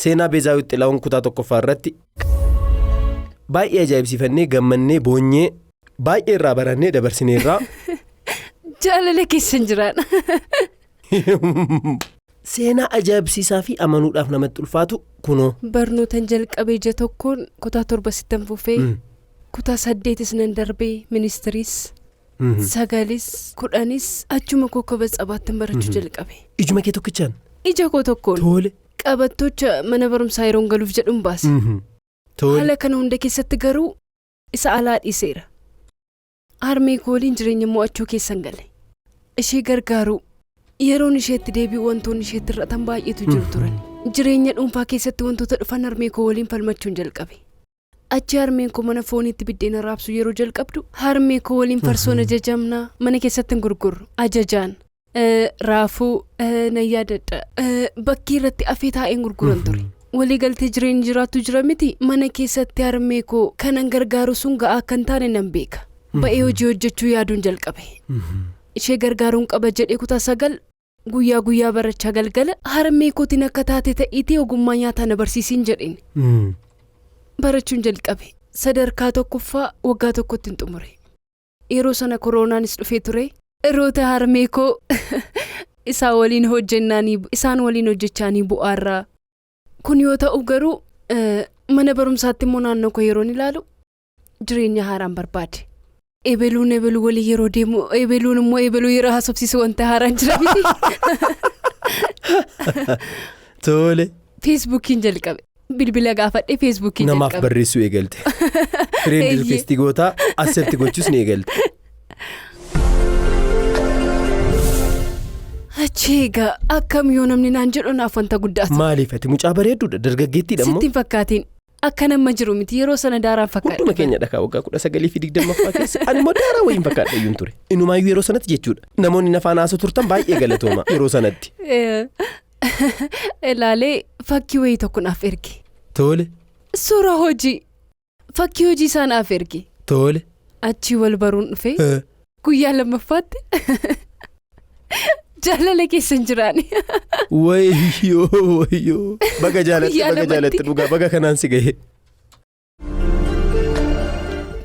Seenaa Beezaawit Xilahuun kutaa tokkoffaa irratti baay'ee ajaa'ibsiifannee gammannee boonyee baay'ee irraa barannee dabarsineerraa. Jaalala keessan jiraan. Seenaa ajaa'ibsiisaa fi amanuudhaaf namatti ulfaatu kunoo. Barnootan jalqabee ija tokkoon kutaa 7 sittan fufee kutaa 8 nan darbee ministiriis 9 10 achuma kokkaba tsabaattan barachuu jalqabe. Ijuma kee tokkichaan? Ija koo tokkoon. Tole. Qabattocha mana barumsaa yeroon galuuf jedhuun baase. Tole. Haala kana hunda keessatti garuu isa alaa dhiiseera. Harmee koo waliin jireenya mo'achuu keessan gale. Ishee gargaaruu yeroon isheetti deebi'u wantoonni isheetti hir'atan baay'eetu jiru turan. Jireenya dhuunfaa keessatti wantoota dhufan harmee koo waliin falmachuun jalqabe. Achi harmeen koo mana fooniitti biddeena raabsuu yeroo jalqabdu harmee koo waliin farsoon ajajamnaa mana keessatti hin gurgurru ajajaan. Raafuu nan yaadadha. Bakkee irratti afee taa'een gurguran ture. Waliigaltee jireenya jiraattu jira miti mana keessatti harmee koo kanan gargaaru sun ga'aa akka hin taane nan beeka. Ba'ee hojii hojjechuu yaaduun jalqabe. Ishee gargaaruun qaba jedhee kutaa 9 guyyaa guyyaa barachaa galgala harmee kootiin akka taate ta'iitii ogummaa nyaataa na barsiisiin jedheen. Barachuun jalqabe. Sadarkaa tokkoffaa waggaa tokkotti hin xumure. Yeroo sana koronaanis dhufee ture. Yeroota harmee koo isaan waliin hojjennaanii isaan waliin hojjechaanii bu'aarraa. Kun yoo ta'u garuu mana barumsaatti immoo naannoo koo yeroon ilaalu jireenya haaraan barbaade. Ebeluun ebeluu walii yeroo deemu ebeluun immoo ebeluu yeroo haasofsiisu wanta haaraan jira miti. Tole. Feesbuukiin jalqabe. Bilbila gaafadhee feesbuukiin Namaaf jalqabe. barreessuu eegalte. Fireen Eeyyee. request gootaa accept gochuus ni eegalte. Achi egaa akkam yoo namni naan jedhu naaf wanta guddaa ture. Maaliif ati mucaa bareedduudha dargaggeettiidha immoo. Sitti hin fakkaatiin. Akka nama jiru miti yeroo sana daaraan fakkaadha. Hunduma keenya dhakaa waggaa 19 fi 20ffaa keessa ani immoo daaraa wayiin fakkaadha iyyuun ture. Inumaayyuu yeroo sanatti jechuudha. Namoonni na faana haasoo turtan baay'ee galatooma yeroo sanatti. Ilaalee fakkii wayii tokko naaf erge. Tole. Suuraa hojii. Fakkii hojii isaa naaf erge. Tole. Achii wal baruun dhufee guyyaa lammaffaatti jaalala keessa hin jiraani. Wayyoo wayyoo. Baga jaalatte Guyyaa baga lamatti. jaalatte dhugaa baga kanaan si gahe.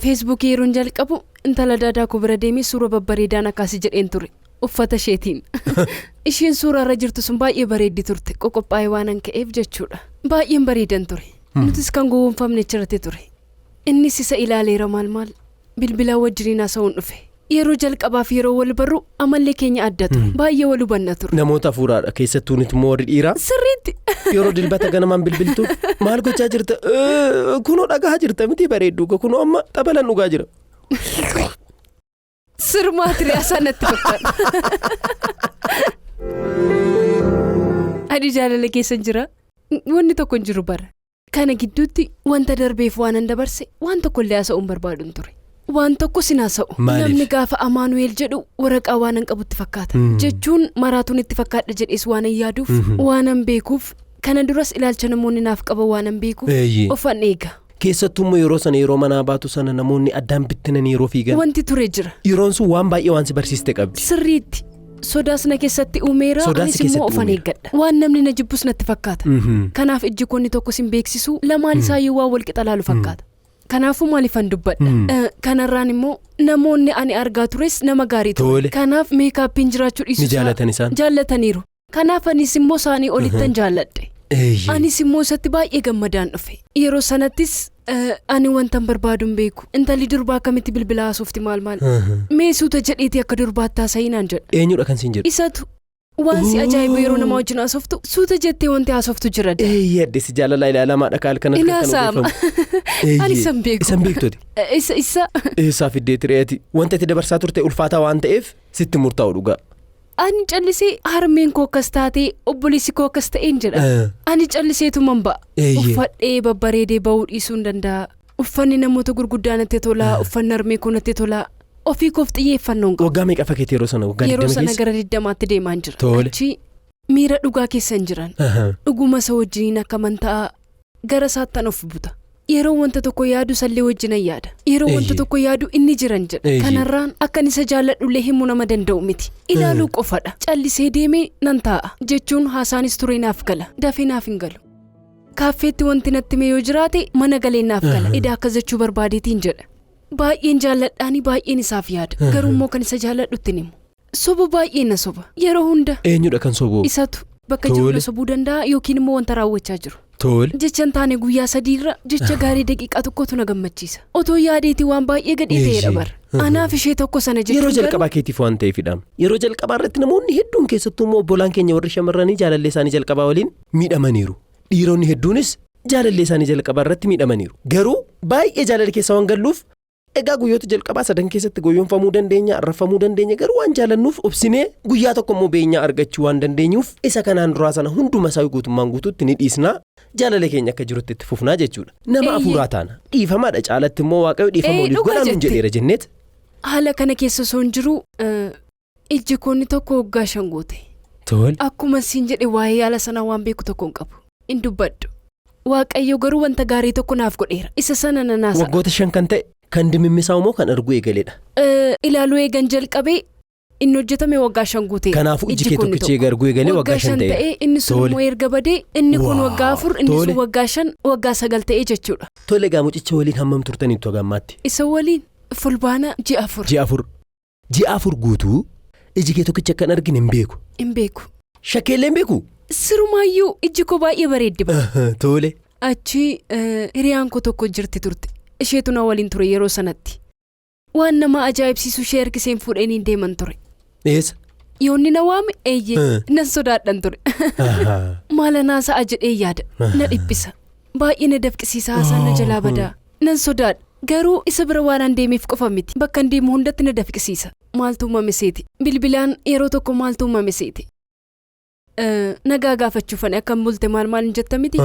Feesbuukii yeroon jalqabu intala daadaa koo bira deemee suura babbareedaan akkaasii jedheen ture. Uffata isheetiin. Isheen suura irra jirtu sun baay'ee bareeddi turte. Qoqophaa'ee waan an ka'eef jechuudha. Baay'een bareedan ture. Nutis kan gowwoomfamne achirratti ture. Innis isa ilaaleera maal maal. Bilbilaan wajjiniin haasa'uun dhufe. Yeroo jalqabaaf yeroo wal barru amallee keenya adda ture. Baay'ee wal hubanna ture. Namoota hafuuraadha keessattuu nuti immoo warri dhiiraa. Sirriitti. Yeroo dilbata ganamaan bilbiltu maal gochaa jirta? Kunoo dhagahaa jirta miti bareedduu kunoo amma xabalan dhugaa jira. Sirmaa tiriyaasaa natti fakkaata. Ani jaalala keessa jira. Wanni tokko hin jiru bara. Kana gidduutti wanta darbeef waan an dabarse waan tokko illee haasa'uu hin barbaadu ture. Waan tokko sin haasa'u. Maaliif? Namni gaafa Amaanu'eel jedhu waraqaa waan an qabutti fakkaata. Jechuun maraatuun itti fakkaadha jedhees waan an yaaduuf waan an beekuuf kana duras ilaalcha namoonni naaf qaban waan an beekuuf ofan eega. Keessattuu immoo yeroo sana yeroo manaa baatu sana namoonni addaan bittinanii yeroo fiigan. Wanti ture jira. Yeroon sun waan baay'ee waan si barsiiste qabdi. Sirriitti. Sodaas na keessatti uumeera Sodaas anis si immoo keessatti ofan uumeera. eeggadha. Waan namni na jibbus natti fakkaata. Kanaaf ijji koo inni tokko sin beeksisu lamaan isaayyuu waan wal qixa laalu fakkaata. Kanaafuu maaliifan dubbadha? Kanarraan immoo namoonni ani argaa tures nama gaarii ture. Tole. Kanaaf meekaappiin jiraachuu dhiisuu Ni jaalatan isaan. Jaallataniiru. Kanaaf anis immoo isaanii olittan jaalladhe. Anis immoo isatti baay'ee gammadaan dhufe. Yeroo sanattis ani wantan barbaadu hin beeku. Intalli durbaa akkamitti bilbila haasofti maal maal. Mee suuta jedheetii akka durbaatti haasa'ii naan jedha. Eenyudha kan siin jedhu? Isatu waan si ajaa'ibu yeroo nama wajjin haasoftu suuta jettee wanti haasoftu jira. Eeyyee addeessi jaalalaa ilaalamaadha kaal kan Inni kan haasa'ama. odeeffamu. Ani isan beeku. Isan beektuuti. Isa isa. Eessaa fiddee tireeti. Wanta itti dabarsaa turte ulfaataa waan ta'eef sitti murtaa'u dhugaa. Ani callisee harmeen koo akkas taatee obboleessi koo akkas ta'een jedha. Ani calliseetuman ba'a. Uffadhee babbareedee ba'uu dhiisuu hin danda'a. Uffanni namoota gurguddaa natti tola. Uffanni harmee koo natti tola. Ofii koof xiyyeeffannoon qaba. Waggaa meeqa fakkeetti yeroo sana? Waggaa Yeroo 20 sana keessa? gara 20tti deemaan jira. Tole. Achi miira dhugaa keessa hin jiran. Dhuguma isa wajjiniin akka amantaa gara isaattan of buta. Yeroo wanta tokko yaadu sallee wajjinan yaada. Yeroo wanta tokko yaadu inni jiran jedha. Kanarraan akkan isa jaalladhullee himuu nama danda'u miti. Ilaaluu qofadha. Callisee deemee nan taa'a. Jechuun haasaanis turee naaf gala. Dafee naaf hin galu. Kaaffeetti wanti natti hime yoo jiraate mana galeennaaf gala. Ida akkas jechuu barbaadeetiin jedha. Baay'een jaalladhaanii baay'een isaaf yaada. Garuu immoo kan isa jaalladhutti hin himu. Soba baay'een na soba. Yeroo hunda. Eenyudha kan sobu? Isatu bakka jiru Tole. na sobuu danda'a yookiin immoo wanta raawwachaa jiru. Tole. Jecha hin taane guyyaa sadiirra jecha gaarii daqiiqaa tokkotu na gammachiisa. Otoo yaadeetii waan baay'ee gadhee ta'edha Eeyyee. bara. Anaaf ishee tokko sana Yeroo jechuun garuu jalqabaa keetiif waan ta'eefidha. Yeroo jalqabaa irratti namoonni hedduun keessattuu immoo obbolaan keenya warri shamarranii jaalallee isaanii jalqabaa waliin miidhamaniiru. Dhiironni hedduunis jaalallee isaanii jalqabaa irratti miidhamaniiru. Garuu baay'ee jaalala keessa waan galluuf egaa guyyoota jalqabaa sadan keessatti goyoonfamuu dandeenya, arrafamuu dandeenya garuu waan jaalannuuf obsinee guyyaa tokko immoo beenyaa argachuu waan dandeenyuuf isa kanaan duraa sana hunduma isaa guutummaan guutuutti ni dhiisnaa jaalala keenya akka jirutti itti fufnaa jechuudha. Nama Eeyyee. afuuraa taana. Dhiifamaadha caalatti immoo Waaqayyo dhiifama Ee, waliif dhugaa godhaa nuun jette. jedheera jenneet. Haala kana keessa osoo hin jiru ijji koonni tokko waggaa 5 goote. Tole. Akkuma siin jedhe waa'ee yaala sanaa waan beeku tokko hin qabu. Hin dubbadhu. Waaqayyo garuu wanta gaarii tokko naaf godheera. Isa sana nan haasa'a. Waggoota 5 kan ta'e kan dimimmisaa immoo kan arguu eegaleedha. Ilaaluu eegan jalqabee inni hojjetame waggaa 5 guuteera. Kanaafuu ijji kee koonni tokkichi tokko. eega arguu eegalee waggaa 5 ta'eera. ta'ee inni sun Tole. immoo erga badee inni kun Waa, waggaa 4 inni tole. sun waggaa 5 waggaa 9 ta'ee jechuudha. Tole egaa mucicha waliin hammam turtaniittu haga ammaatti? Isa waliin fulbaana ji'a 4. Ji'a 4. Ji'a 4 guutuu iji kee tokkicha akkan argine hin beeku. Hin beeku. Shakkeellee hin beeku? Sirumaayyuu ijji koo baay'ee bareeddi bara. Tole. Achi hiriyaan koo tokko jirti turte. Isheetu na waliin ture yeroo sanatti. Waan nama ajaa'ibsiisu ishee harkiseen fuudheen hin deeman ture. Eessa? Yoonni na waame eeyyee nan sodaadhan ture. Maala naa sa'a jedhee yaada. Na dhiphisa. Baay'ee na dafqisiisa haasaan na jalaa badaa. Nan sodaadha. Garuu isa bira waan an deemeef qofa miti. Bakka an deemu hundatti na dafqisiisa. Maaltu uumame seeti? Bilbilaan yeroo tokko maaltu uumame seeti? Nagaa gaafachuufani akkam bulte maal maal hin jetta miti?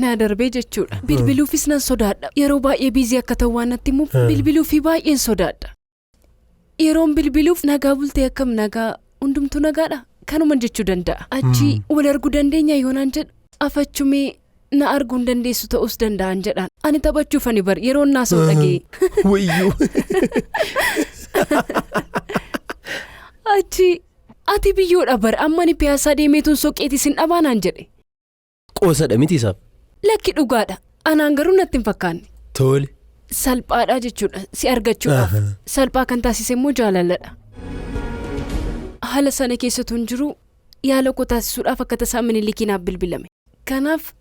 Na darbee jechuudha. Bilbiluufis nan sodaadha. Yeroo baay'ee biizii akka ta'u waan natti himuuf bilbiluufii baay'een sodaadha. Yeroon bilbiluuf nagaa bultee akkam nagaa hundumtuu nagaadha. Kanuma jechuu danda'a. Achi wal arguu dandeenya yoo naan jedhu afachumee na arguu hin dandeessu ta'us danda'an jedhaan. Ani taphachuuf ani bar yeroon naasoo dhaga'e. Wayyuu. Achi ati biyyoodha bar amma ani piyaasaa deemeetuun soqeetii sin dhabaa naan jedhe. Qoosadha miti isaaf. Lakki dhugaadha. Anaan garuu natti hin fakkaanne. Tole. Salphaadha jechuudha si argachuudhaaf. Salphaa kan taasise immoo jaalaladha. Haala sana keessatu hin jiru yaala koo taasisuudhaaf akka tasaa Minilikiin naaf bilbilame. Kanaaf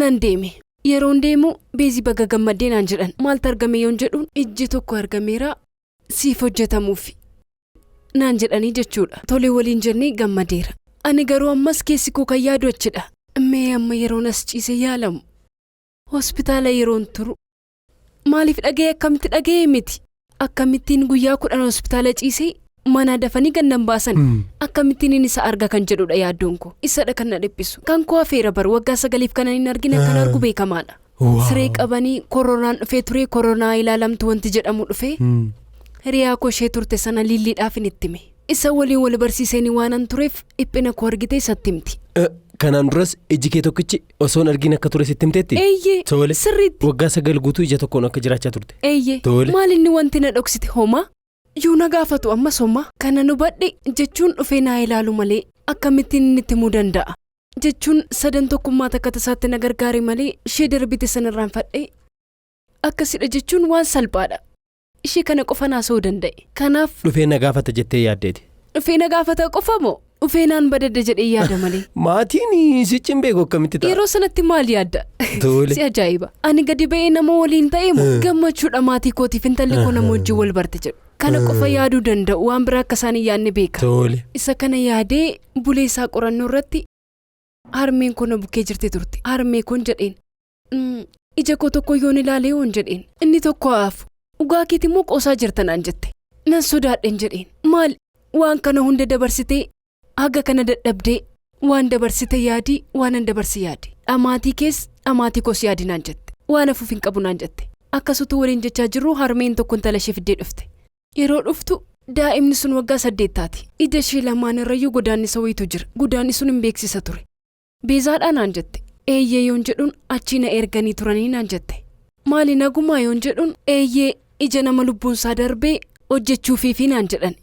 nan deeme. Yeroon deemu beezii baga gammaddee naan jedhan. Maaltu argame yoon jedhuun ijji tokko argameera siif hojjetamuufi naan jedhanii jechuudha. Tolee waliin jennee gammadeera. Ani garuu ammas keessi koo kan yaadu achidha. Mee amma yeroon as ciisee yaalamu hospitaala yeroon turu maaliif dhaga'e akkamitti dhaga'e miti akkamittiin guyyaa 10 hospitaala ciisee mana dafanii gannan baasan akkamittiin inni isa arga kan jedhudha yaaddoon koo isadha kan na dhiphisu kan koo hafeera bar waggaa 9 kan hin argine kan argu beekamaadha. Siree qabanii koronaan dhufee ture koronaa ilaalamtu wanti jedhamu dhufee hiriyaa koo ishee turte sana lilliidhaaf hin ittime. Isa waliin wal barsiisanii waan an tureef dhiphina koo argite isatti himti. Kanaan duras ijji kee tokkichi osoo hin argin akka ture sitti himteetti? Eeyyee. Tole. Sirriitti. Waggaa 9 guutuu ija tokkoon akka jiraachaa turte. Eeyyee. Tole. Maal inni wanti na dhoksite homaa? Yoo na gaafatu ammas homaa? Kana nu badhe jechuun dhufee naa ilaalu malee akkamittiin inni itti himuu danda'a? Jechuun sadan tokkummaa takka tasaatti na gargaare malee ishee darbite sanarraan fadhee akkasidha jechuun waan salphaadha. Ishee kana qofa naasa'uu danda'e. Kanaaf dhufee na gaafata jettee yaaddeeti. Dhufee na gaafata qofa moo? Dhufee naan badadda jedhee yaada malee. Maatiin sichi hin beeku akkamitti ta'a? Yeroo sanatti maal yaadda? Tole. Si ajaa'iba. Ani gadi ba'ee nama waliin ta'ee moo gammachuudha maatii kootiif intalli koo nama wajjin wal barte jedhu. Kana qofa yaaduu danda'u waan biraa akka isaan hin yaadne beeka. Tole. Isa kana yaadee bulee isaa qorannoo irratti harmeen koo na bukkee jirti turte. Harmee koon jedheen. Ija koo tokko yoon ilaalee yoon jedheen. Inni tokko haafu. Dhugaa keeti immoo qoosaa jirta naan jette. Nan sodaadheen jedheen. Maal waan kana hunda dabarsitee haga kana dadhabdee waan dabarsite yaadii waan an dabarsi yaadi. Dhamaatii kees dhamaatii koos yaadi naan jette. Waan hafuuf hin qabu naan jette. Akkasutu waliin jechaa jirru harmeen tokko intala ishee fiddee dhufte. Yeroo dhuftu daa'imni sun waggaa 8 taati. Ija ishee lamaan irrayyuu godaannisa wayiitu jira. Godaanni sun hin beeksisa ture. Beezaadhaa naan jette. Eeyyee yoon jedhuun achii na erganii turanii naan jette. Maali nagumaa yoon jedhuun eeyyee ija nama lubbuunsaa darbee hojjechuufiifi naan jedhan.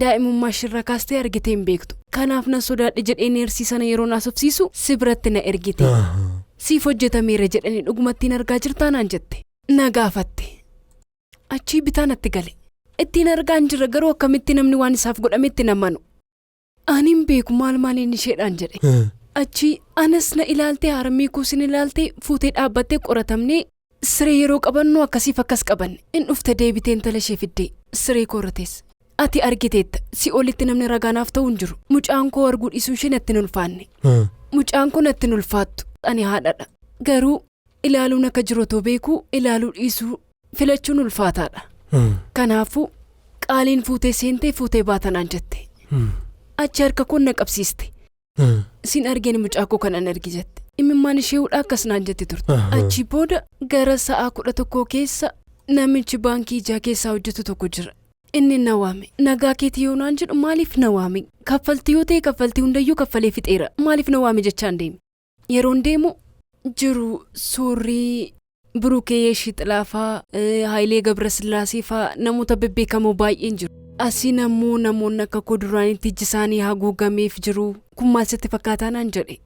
Daa'imummaa ishirra kaastee argitee hin beektu. Kanaaf nan sodaadhe jedhee neersii sana yeroo naasofsiisu si biratti na ergite. Siif hojjetameera jedhanii dhugumattiin argaa jirtaa naan jette. Na gaafatte. Achii bitaa natti gale. Ittiin argaa hin jirre garuu akkamitti namni waan isaaf godhame itti namanu. Ani hin beeku maal maaliin isheedhaan jedhe. Achii anas na ilaaltee harmee koo sin ilaaltee fuutee dhaabbattee qoratamnee siree yeroo qabannu akkasiif akkas qabanne. In dhufte deebitee intala ishee fiddee siree koo irra teesse. Ati argiteetta si olitti namni ragaa naaf ta'u hin jiru. Mucaan koo arguu dhiisuun ishee natti hin ulfaanne. Mucaan koo natti hin ulfaattu. Ani haadhadha. Garuu ilaaluun akka jiru otoo beekuu ilaaluu dhiisuu filachuun ulfaataadha. Kanaafuu qaaliin fuutee seentee fuutee baatanaan jette. Achi harka koo na qabsiiste. Sin argeen mucaa koo kanan argi jette. Imimmaan ishee hudhaa akkas naan jette turte. Achi booda gara sa'a 11 keessa namichi baankii ijaa keessaa hojjetu tokko jira. Inni na waame. Nagaa keetii yoo naan jedhu maaliif na waame? Kaffaltii yoo ta'e kaffaltii hundayyuu kaffalee fixeera. Maaliif na waame jechaan deeme. Yeroon deemu jiru suurrii Burukee Yeeshii faa, Hayilee Gabrasillaasee faa namoota bebbeekamoo baay'een jiru. Asiin ammoo namoonni akka koo duraanitti iji isaanii haguugameef jiru. Kun maal sitti fakkaataa naan jedhe.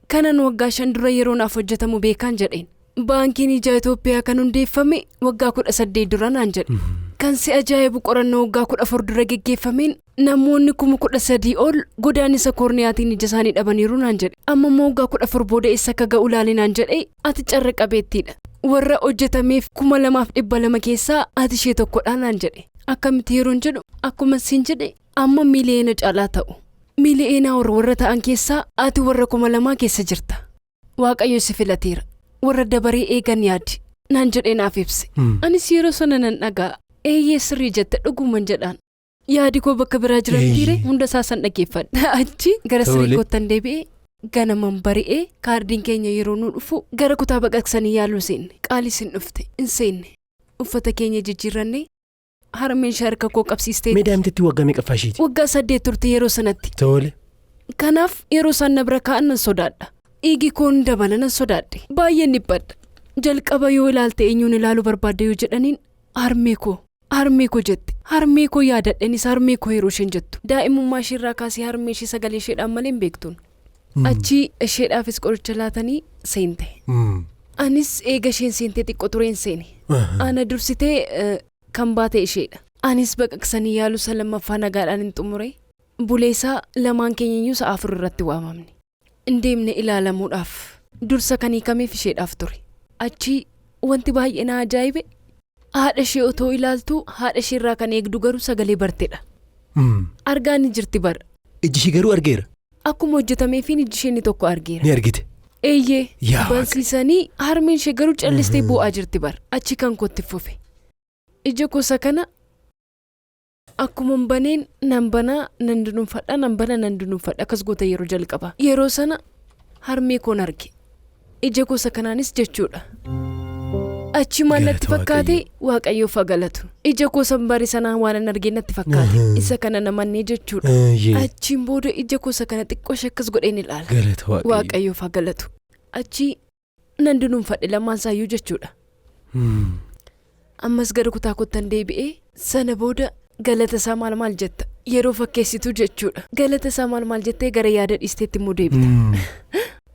Kanan waggaa 5 dura yeroo naaf hojjetamu beekaan jedheen. Baankiin ijaa Itoophiyaa kan hundeeffame waggaa 18 dura naan jedhe. Kan si ajaa'ibu qorannoo waggaa 14 dura geggeeffameen namoonni 13,000 ol godaannisa koorniyaatiin ija isaanii dhabaniiru naan jedhe. Amma immoo waggaa 14 booda eessa akka ga'u ilaali naan jedhe ati carra qabeettiidha. Warra hojjetameef 2,200 keessaa ati ishee tokkodha naan jedhe. Akkamitti yeroon jedhu akkuma siin jedhe amma miiliyoona caalaa ta'u. Miiliyoona warra ta'an keessaa ati warra 2,000 keessa jirta. Waaqayyo si filateera. Warra dabaree eegan yaadi naan jedhee naaf ibse. Anis yeroo sana nan dhaga'a. Eeyyee sirrii jette dhuguman jedhaan. Yaadi koo bakka biraa jiran hunda isaa san dhaggeeffadha. Achi gara siree koottan deebi'ee ganaman bari'ee kaardiin keenya yeroo nu dhufu gara kutaa baqaqsanii yaaluu seenne. Qaalii sin dhufte hin seenne. Uffata keenya jijjiirranne harmeen ishee harka koo qabsiistee. Mee daa'imtitti waggaa meeqaffaa isheeti? Waggaa 8 turte yeroo sanatti. Tole. Kanaaf yeroo isaan na bira kaa'an nan sodaadha. Dhiigi koon dabala nan sodaadhe. Baay'een dhiphadha. Jalqaba yoo ilaalte eenyuun ilaaluu barbaadde yoo jedhaniin harmee koo. Harmee koo jette. Harmee koo yaadadheenis harmee koo yeroo isheen jettu. Daa'imummaa isheerraa kaasee harmee ishee sagalee isheedhaan malee hin beektuun. Achi isheedhaafis qoricha laatanii seente. Anis eega isheen seentee xiqqoo tureen seene. Ana dursitee kan baate isheedha. Anis baqaqsanii yaaluu isa lammaffaa nagaadhaan hin xumure. Buleesaa lamaan keenyayyuu sa'a 4 irratti waamamne. Hin deemne ilaalamuudhaaf. Dursa kan hiikameef isheedhaaf ture. Achi wanti baay'ee na ajaa'ibe haadha ishee otoo ilaaltu haadha isheerraa kan eegdu garuu sagalee barteedha. Argaa ni jirti bara. Iji ishee garuu argeera. Akkuma hojjetameefiin iji ishee inni tokko argeera. Ni argite. Eeyyee. Barsiisanii harmeen ishee garuu callistee boo'aa jirti bara. Achi kan kootti fufe. Ija gosa kana akkuma baneen nan banaa nan dunuunfadha nan bana nan dunuunfadha akkas goota yeroo jalqaba. Yeroo sana harmee koon arge. Ija gosa kanaanis jechuudha. Achi maal natti fakkaate Waaqayyoof haa galatu. Ija gosa bare sanaa waan an argee natti fakkaate. Isa kana namannee jechuudha. Achiin booda ija gosa kana xiqqoo ishee akkas godheen ilaala. Waaqayyoof haa galatu. Achi nan dunuunfadhe lamaan isaayyuu jechuudha. Ammas gara kutaa kottan deebi'ee sana booda galata isaa maal maal jetta yeroo fakkeessitu jechuudha. Galata isaa maal maal jettee gara yaada dhiisteetti immoo deebita.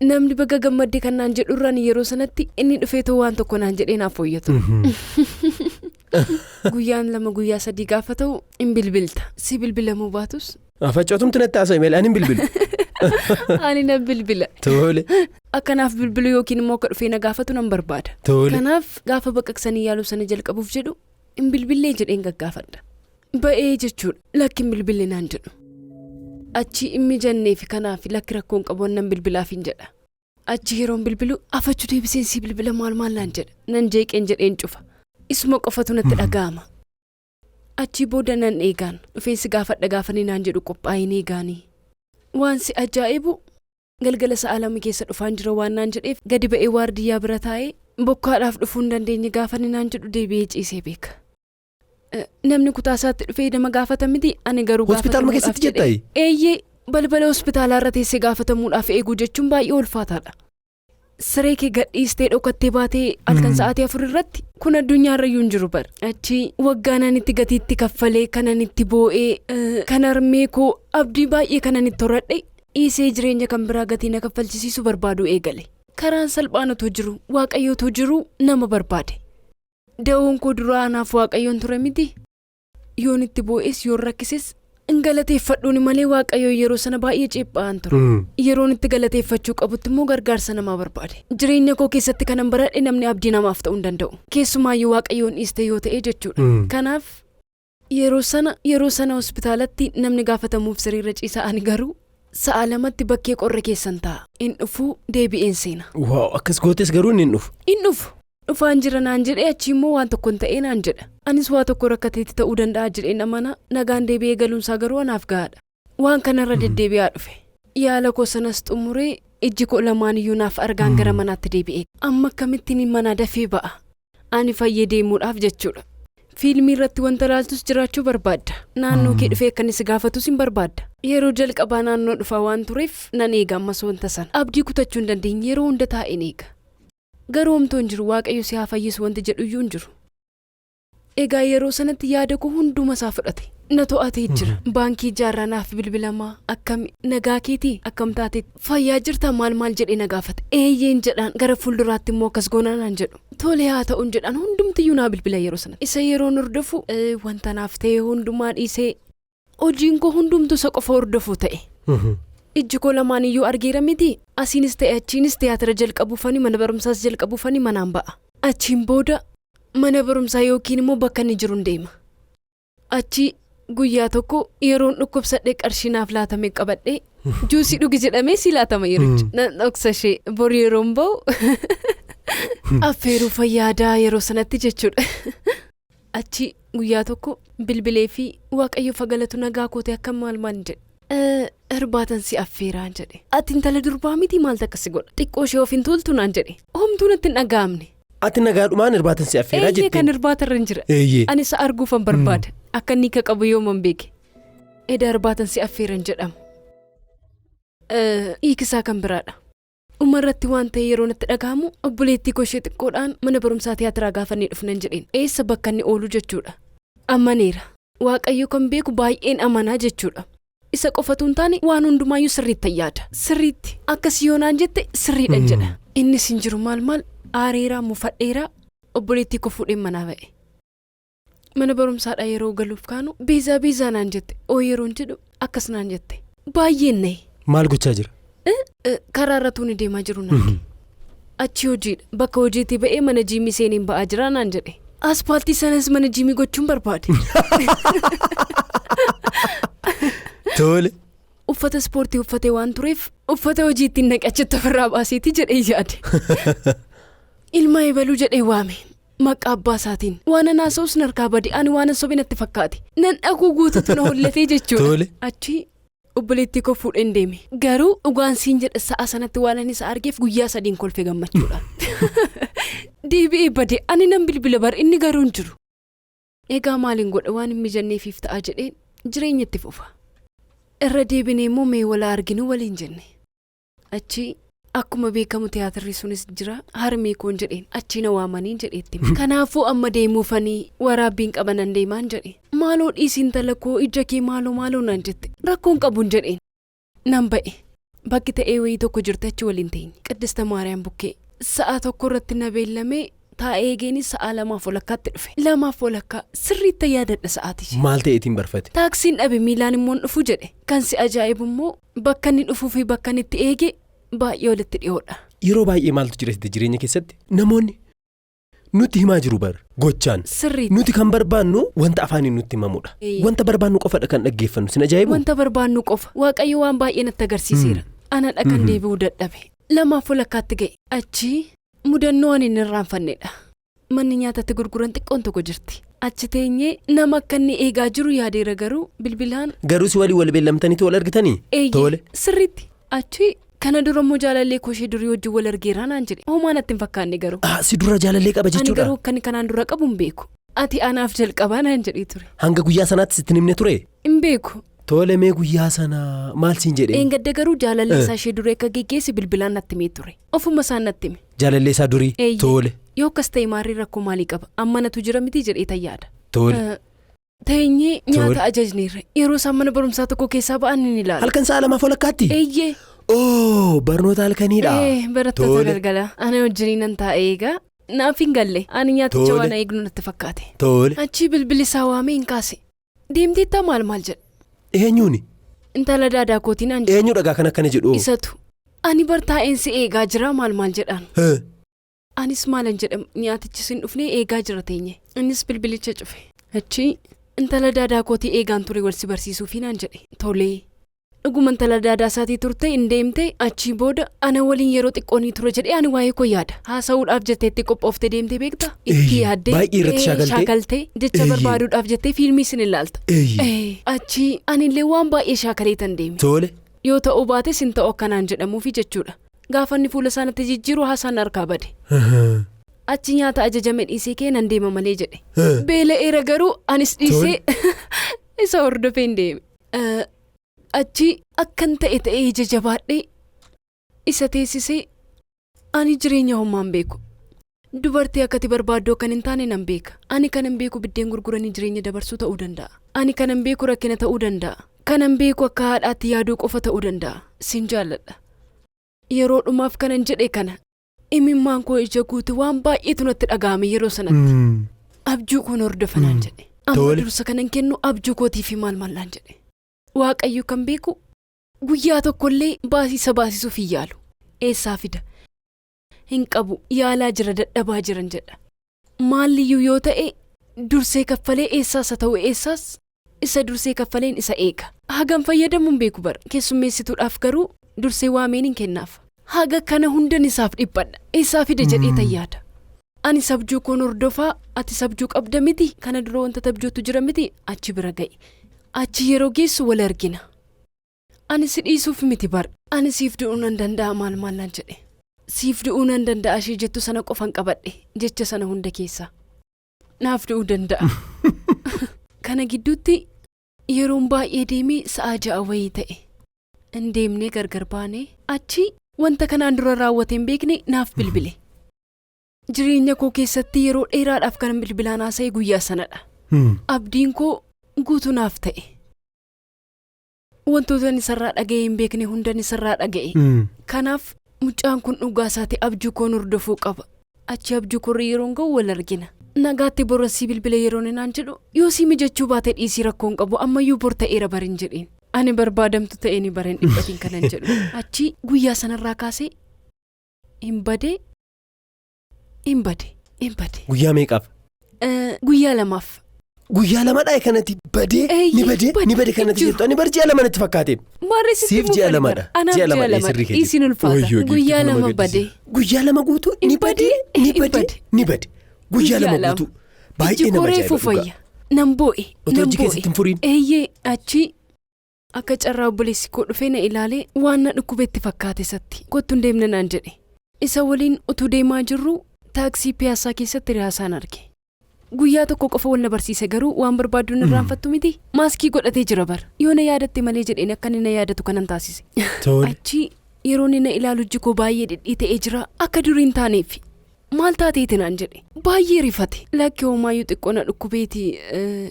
Namni baga gammaddee kan naan jedhu irraan yeroo sanatti inni dhufeetoo waan tokko naan jedhee naaf fooyyatu. Guyyaan 2 guyyaa 3 gaafa ta'u hin bilbilta. Si bilbilamuu baatus. Facootumti natti haasa'e malee ani hin bilbilu. Ani nan bilbila. Tole. Akkanaaf bilbilu yookiin immoo akka dhufee na gaafatu nan barbaada. Tole. Kanaaf gaafa baqaqsanii yaaluu sana jalqabuuf jedhu hin bilbillee jedheen gaggaafadha. Ba'ee jechuudha. Lakki hin bilbille naan jedhu. Achi hin mijannee fi kanaaf lakki rakkoon qabu nan bilbilaaf hin jedha. Achi yeroon bilbilu afachuu deebiseen si bilbila maal maal naan jedha. Nan jeeqeen jedheen cufa. Isuma qofatu natti dhaga'ama. Achi booda nan eegaan dhufeensi gaafadha gaafanii naan jedhu qophaa'een eegaanii. Waan si ajaa'ibu galgala sa'a 2 keessa dhufaan jira waan naan jedheef gadi ba'ee waardiyyaa bira taa'ee bokkaadhaaf dhufuu hin dandeenye gaafanii naan jedhu deebi'ee ciisee beeka. Namni kutaa isaatti dhufee nama gaafata miti ani garuu Hospitaaluma keessatti jettaa? Eeyyee balbala hospitaalaa irra teessee gaafatamuudhaaf eeguu jechuun baay'ee ulfaataadha. Siree kee gadhiistee dhokattee baatee halkan sa'aatii 4 irratti kun addunyaarra iyyuu hin jiru bara. Achi waggaa nan itti gatiitti kaffalee kanan itti boo'ee kan harmee koo abdii baay'ee kanan itti horadhe dhiisee jireenya kan biraa gatii na kaffalchisiisu barbaadu eegale. Karaan salphaan otoo jiru Waaqayyo otoo jiru nama barbaade. Da'oon koo duraa anaaf Waaqayyoon ture miti. Yoon itti boo'es yoon rakkises hin galateeffadhuuni malee Waaqayyo yeroo sana baay'ee ceephaa'an ture. Yeroon itti galateeffachuu qabutti immoo gargaarsa namaa barbaade. Jireenya koo keessatti kanan baradhe namni abdii namaaf ta'uu hin danda'u. Keessumaayyuu Waaqayyoon dhiiste yoo ta'e jechuudha. Kanaaf yeroo sana hospitaalatti namni gaafatamuuf siriirra ciisa ani garuu sa'a 2tti bakkee qorra keessan taa'a. In dhufuu deebi'een seena. Waaw akkas gootes garuu inni hin dhufu. In dhufu. Dhufaan jira naan jedhee achi immoo waan tokko hin ta'ee naan jedha. Anis waa tokko rakkateetti ta'uu danda'a jedheen amana nagaan deebi'ee galuunsaa garuu anaaf gahaadha. Waan kanarra deddeebi'aa dhufe. Yaala koo sanas xumuree ijji koo lamaan iyyuu naaf argaan gara manaatti deebi'e. Amma akkamittiin manaa dafee ba'a. Ani fayyee deemuudhaaf jechuudha. Fiilmii irratti wanta laaltus jiraachuu barbaadda. Naannoo kee dhufee akka inni si gaafatus hin barbaadda. Yeroo jalqabaa naannoo dhufaa waan tureef nan eega ammas wanta sana. Abdii kutachuu hin dandeenye yeroo hunda taa'een eega. Garuu homtuu hin jiru Waaqayyo si haa fayyisu wanti jedhu iyyuu hin jiru. Egaa yeroo sanatti yaada koo hunduma isaa fudhate. Na to'atee jira. Baankii ijaarraa naaf bilbilamaa akkami nagaa keetii akkam taate fayyaa jirtaa maal maal jedhee na gaafate. Eeyyeen jedhaan gara fuulduraatti immoo akkas goonaa naan jedhu. Tole haa ta'uun jedhaan hundumtiyyuu naa bilbila yeroo sanatti. Isa yeroon hordofu wanta naaf ta'e hundumaa dhiisee hojiin koo hundumtuu isa qofa hordofuu ta'e. Ijji koo lamaan iyyuu argeera miti. Asiinis ta'e achiinis tiyaatira jalqabuufani mana barumsaas jalqabuufani manaan ba'a. Achiin booda mana barumsaa yookiin immoo bakka inni jiru deema. Achi guyyaa tokko yeroon dhukkubsadhee qarshii naaf laatame qabadhee juusii dhugi jedhamee si laatama yericha. Nan dhoksa ishee bor yeroon ba'u affeeruu fayyaadaa yeroo sanatti jechuudha. Achi guyyaa tokko bilbilee fi Waaqayyo fagalatu nagaa kootee akka maal maal jedhe. Irbaatan si affeeraan jedhe. Ati intala durbaa miti maaltu akkas godha? Xiqqoo ishee of hin tuultu naan jedhe. Homtuu natti hin dhaga'amne. Ati nagaadhumaan irbaatan si affeeraa Eeyyee kan jetteen. irbaata irra hin jira. Eeyyee. Ani isa arguufan barbaada. Akka inni ka qabu yooman beeke. Eda irbaatan si affeeran jedhama. Hiikisaa kan biraadha. Dhuma irratti waan ta'e yeroo natti dhaga'amu obboleettii koo ishee xiqqoodhaan mana barumsaa tiyaatiraa gaafannee dhufnan jedheen. Eessa bakka inni oolu jechuudha. Amaneera. Waaqayyo kan beeku baay'een amanaa jechuudha. Isa qofatu hin taane waan hundumaayyuu sirriitti yaada. Sirriitti akkas yoo naan jette sirriidhan jedha. Innis hin jiru maal maal aareeraa mufadheeraa obboleettii koo fuudheen manaa ba'e. Mana barumsaadhaa yeroo galuuf kaanu beezaa beezaa naan jette oo yeroon jedhu akkas naan jette. Baay'een na'e. Maal gochaa jira? Karaa irra tuuni deemaa jiru naan. Achi hojiidha. Bakka hojiitti ba'ee mana jiimii seeniin ba'aa jira naan jedhe. Aspaaltii sanas mana jiimii gochuun barbaade. Tole. Uffata ispoortii uffatee waan tureef uffata hojii ittiin naqe achitti ofirraa baaseeti jedhee yaade. Ilma eebaluu jedhee waame. Maqaa abbaa isaatiin. Waan anaa haasa'us narkaa bade ani waan sobe natti fakkaate. Nan dhaguu guututu na hollatee jechuudha. Tole. Achi obboleettii koo fuudheen deeme. Garuu dhugaan siin jedha sa'a sanatti waan ani isa argeef guyyaa 3 kolfee gammachuudhaan. Deebi'ee bade ani nan bilbila bar inni garuu hin jiru. Egaa maaliin godha waan hin mijanneefiif ta'a jedheen jireenya itti fufa. Irra deebinee immoo mee walaa arginu waliin jenne. Achi akkuma beekamu tiyaatirri sunis jira harmee koon jedheen achi na waamaniin jedheetti. Kanaafuu amma deemuufanii waraabbiin qabanan deemaan jedhe. Maaloo dhiisiin intala koo ija kee maaloo maaloo naan jette rakkoon qabuun jedheen. Nan ba'e. Bakki ta'ee wayii tokko jirti achi waliin teenye. Qiddista Maariyaam bukkee. Sa'a tokko irratti na beellamee taa'ee eegeenis sa'a 2:30 dhufe. 2:30 sirriitti yaadadha sa'aatii. Maal ta'eetiin barfate? Taaksiin dhabe miilaan immoo dhufu jedhe. Kan si ajaa'ibu immoo bakka inni dhufuu fi bakka inni itti eege baay'ee walitti dhiyoodha. Yeroo baay'ee maaltu jira jireenya keessatti? Namoonni nutti himaa jiru bar gochaan. Sirriitti. Nuti kan barbaannu wanta afaaniin nutti himamudha. Wanta barbaannu qofadha kan dhaggeeffannu. Sin ajaa'ibu? Wanta barbaannu qofa. Waaqayyo waan baay'ee natti agarsiiseera. Anadha kan deebi'uu dadhabe. 2:30 ga'e. Achi mudannoo ani hin irraanfannedha. Manni nyaatatti gurguran xiqqoon tokko jirti. Achi teenyee nama akka inni eegaa jiru yaadeera garuu bilbilaan. Garuu si walii wal beellamtaniitu wal argitanii? Tole. Sirriitti. Achi kana dura immoo jaalallee koo ishee durii wajjin wal argeeraa naan jedhe. Homaa natti hin fakkaanne garuu. Si dura jaalallee qaba jechuudha. Ani garuu akka kanaan dura qabu hin beeku. Ati anaaf jalqabaa naan jedhee ture. Hanga guyyaa sanaatti sitti himne ture? Hin beeku. Tole mee guyyaa sana maal siin jedhee? Eengadda garuu jaalallee isaa ishee durii akka geggeesse bilbilaan natti himee ture. Ofuma isaan natti hime. Jaalallee isaa durii? Tole. Yoo akkas ta'e maarree rakkoo maalii qaba? Amma natu jira miti jedhee tayyaada. Tole. Teenyee nyaata ajajneerra. Yeroo isaan mana barumsaa tokko keessaa ba'an ni ilaala. Halkan sa'a 2:30? Eeyyee. Oo, barnoota halkaniidha. Ee, barattoota Tole. galgala. Ana wajjiniin nan taa'e eegaa. Naaf hin galle. Ani nyaaticha Tole. waan eegnu natti fakkaate. Tole. Achii bilbilli isaa waamee hin kaase. Deemteettaa maal maal jedha. Eenyuuni? Intala daadaa kootiin an jedhe. Eenyu dhagaa kan akkana jedhu? Isatu. Ani bar taa'een si eegaa jira maal maal jedhaan. Hee. Anis maalan jedham nyaatichi sin dhufnee eegaa jira teenye. Innis bilbilicha cufe. Achi intala daadaa kootii eegaan ture wal si barsiisuufi naan jedhe. Tolee. Dhuguma intala daadaa isaatii turte hin deemte achii booda ana waliin yeroo xiqqoonii ture jedhee ani waa'ee koo yaada. Haasa'uudhaaf jettee itti qophooftee deemtee beekta? Itti Eeyyee, yaaddee. baay'ee irratti shaakaltee. Shaakaltee jecha barbaaduudhaaf jettee fiilmii sin ilaalta. Achii anillee waan baay'ee shaakaleetan deeme. Tole. Yoo ta'uu baates hin ta'u akkanaan jedhamuufi jechuudha. Gaafa inni fuula isaanitti jijjiiru haasaan harkaa bade. Achi nyaata ajajame dhiisee kee nan deema malee jedhe. Beela'eera garuu anis dhiisee isa hordofee hin deeme. Achi akkan ta'e ta'ee ija jabaadhee isa teessisee ani jireenya homaan beeku. Dubartii akkati barbaaddu akkan hin taane nan beeka. Ani kanan beeku biddeen gurguranii jireenya dabarsuu ta'uu danda'a. Ani kanan beeku rakkina ta'uu danda'a. Kanan beeku akka haadhaatti yaaduu qofa ta'uu danda'a. Sin jaalladha. Yeroo dhumaaf kanan jedhe kana imimmaan koo ija guute waan baay'eetu natti dhaga'ame yeroo sanatti. Abjuu koon hordofanaan jedhe. Amma Tole. dursa kanan kennu abjuu kootii fi maal maallaan jedhe. Waaqayyo kan beeku guyyaa tokkollee baasisa baasisuuf hin yaalu. Eessaa fida? Hin qabu yaalaa jira dadhabaa jiran jedha. Maalliyyuu yoo ta'e dursee kaffalee eessaas haa ta'u eessaas isa dursee kaffaleen isa eega. Hagam fayyadamuun hin beeku bara. Keessummeessituudhaaf garuu dursee waameen hin kennaaf. Haga kana hundan isaaf dhiphadha. Eessaa fida jedhee tan yaada. Ani sabjuu koon hordofaa, ati sabjuu qabda miti, kana dura wanta tabjootu jira miti, achi bira ga'i. Achi yeroo geessu wal argina. Ani si dhiisuuf miti bar. Ani siif du'uu nan danda'a maal maallaan jedhe. Siif du'uu nan danda'a ishee jettu sana qofan qabadhe jecha sana hunda keessaa. Naaf du'uu danda'a. Kana gidduutti yeroon baay'ee deemee sa'a 6 wayii ta'e. Hin deemnee gargar baanee achi wanta kanaan dura raawwate hin beekne naaf bilbile. Jireenya koo keessatti yeroo dheeraadhaaf kan bilbilaan haasa'e guyyaa sanadha. Abdiin koo guutuu naaf ta'e. Wantoota inni isarraa dhaga'ee hin beekne hundan isarraa dhaga'e. Kanaaf mucaan kun dhugaa isaati abjuu koon hordofuu qaba. Achi abjuu koorra yeroon ga'u wal argina. Nagaatti borasii bilbila yeroon naan jedhu yoo sii mijachuu baate dhiisii rakkoon qabu ammayyuu bor ta'eera barin jedheen. Ani barbaadamtu ta'ee ni bareen dhiphatiin kanan jedhu. Achi guyyaa sanarraa kaasee hin badee hin bade hin bade. Guyyaa meeqaaf? Guyyaa lamaaf. Guyyaa lamadhaa kanatti badee ni badee ni bade kanatti jettu ani bar ji'a lama natti fakkaate. Maarreessitti Siif ji'a lamadha. Anaaf Ji'a ji'a lamadha lamadha. sirrii kee Dhiisiin jettu. ulfaata. Wayyoo giiftii Guyyaa kun nama lama gaddisiisa. badee. Guyyaa lama guutuu ni Hin badee badee, ni hin badee bade. ni bade. Guyyaa lama lama. guutuu. Baay'ee Ijji nama koo ajaa'iba reefu dhugaa. fayya. Nan boo'e. Otoo Nan ijji boo'e. keessatti hin furiin. Eeyyee achi akka carraa obboleessi koo dhufee na ilaalee waan na dhukkubetti fakkaate isatti. Kottu hin deemna naan jedhe. Isa waliin utuu deemaa jirru taaksii piyaasaa keessatti riyaasaa arge. Guyyaa tokko qofa wal na barsiise garuu waan barbaaddu hin irraanfattu miti. Maaskii godhatee jira bara. Yoo na yaadatte malee jedheen akka inni na yaadatu kanan taasise. Tole. Achi yeroo inni na ilaalu ijji koo baay'ee dhidhiita'ee jira akka durii hin taaneef. Maal taateeti naan jedhe. Baay'ee rifate. Lakki homaayyuu xiqqoo na dhukkubeeti.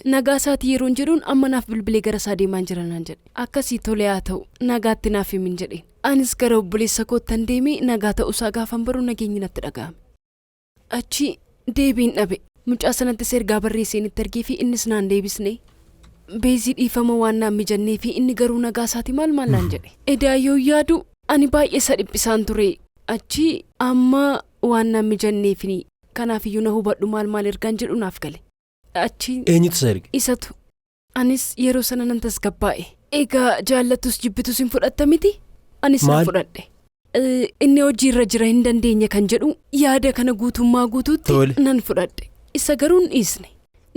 Nagaa isaatii yeroon jedhuun amma naaf bilbilee gara isaa deemaan jira naan jedhe. Akkasii tole haa ta'u nagaatti naaf himin jedheen. Anis gara obboleessa koottan deemee nagaa ta'uusaa gaafan baruu nageenyi natti dhaga'ame. Achi deebiin dhabe. Mucaa sanattis ergaa barreesseen itti ergee fi innis naan deebisne. Beezii dhiifama waan naan mijannee fi inni garuu nagaa isaati maal maal naan jedhe. Edaa yoo yaadu ani baay'ee isa dhiphisaan ture. Achi amma waan naan mijanneef kanaaf iyyuu na hubadhu maal maal ergaan jedhu naaf gale. Achi Eenyutu isa erge? isatu anis yeroo sana nan tasgabbaa'e. Egaa jaallattus jibbitus hin fudhatta miti? Anis nan Maal? fudhadhe. Inni hojii irra jira hin dandeenye kan jedhu yaada kana guutummaa guutuutti Tole. nan fudhadhe. Isa garuu hin dhiisne.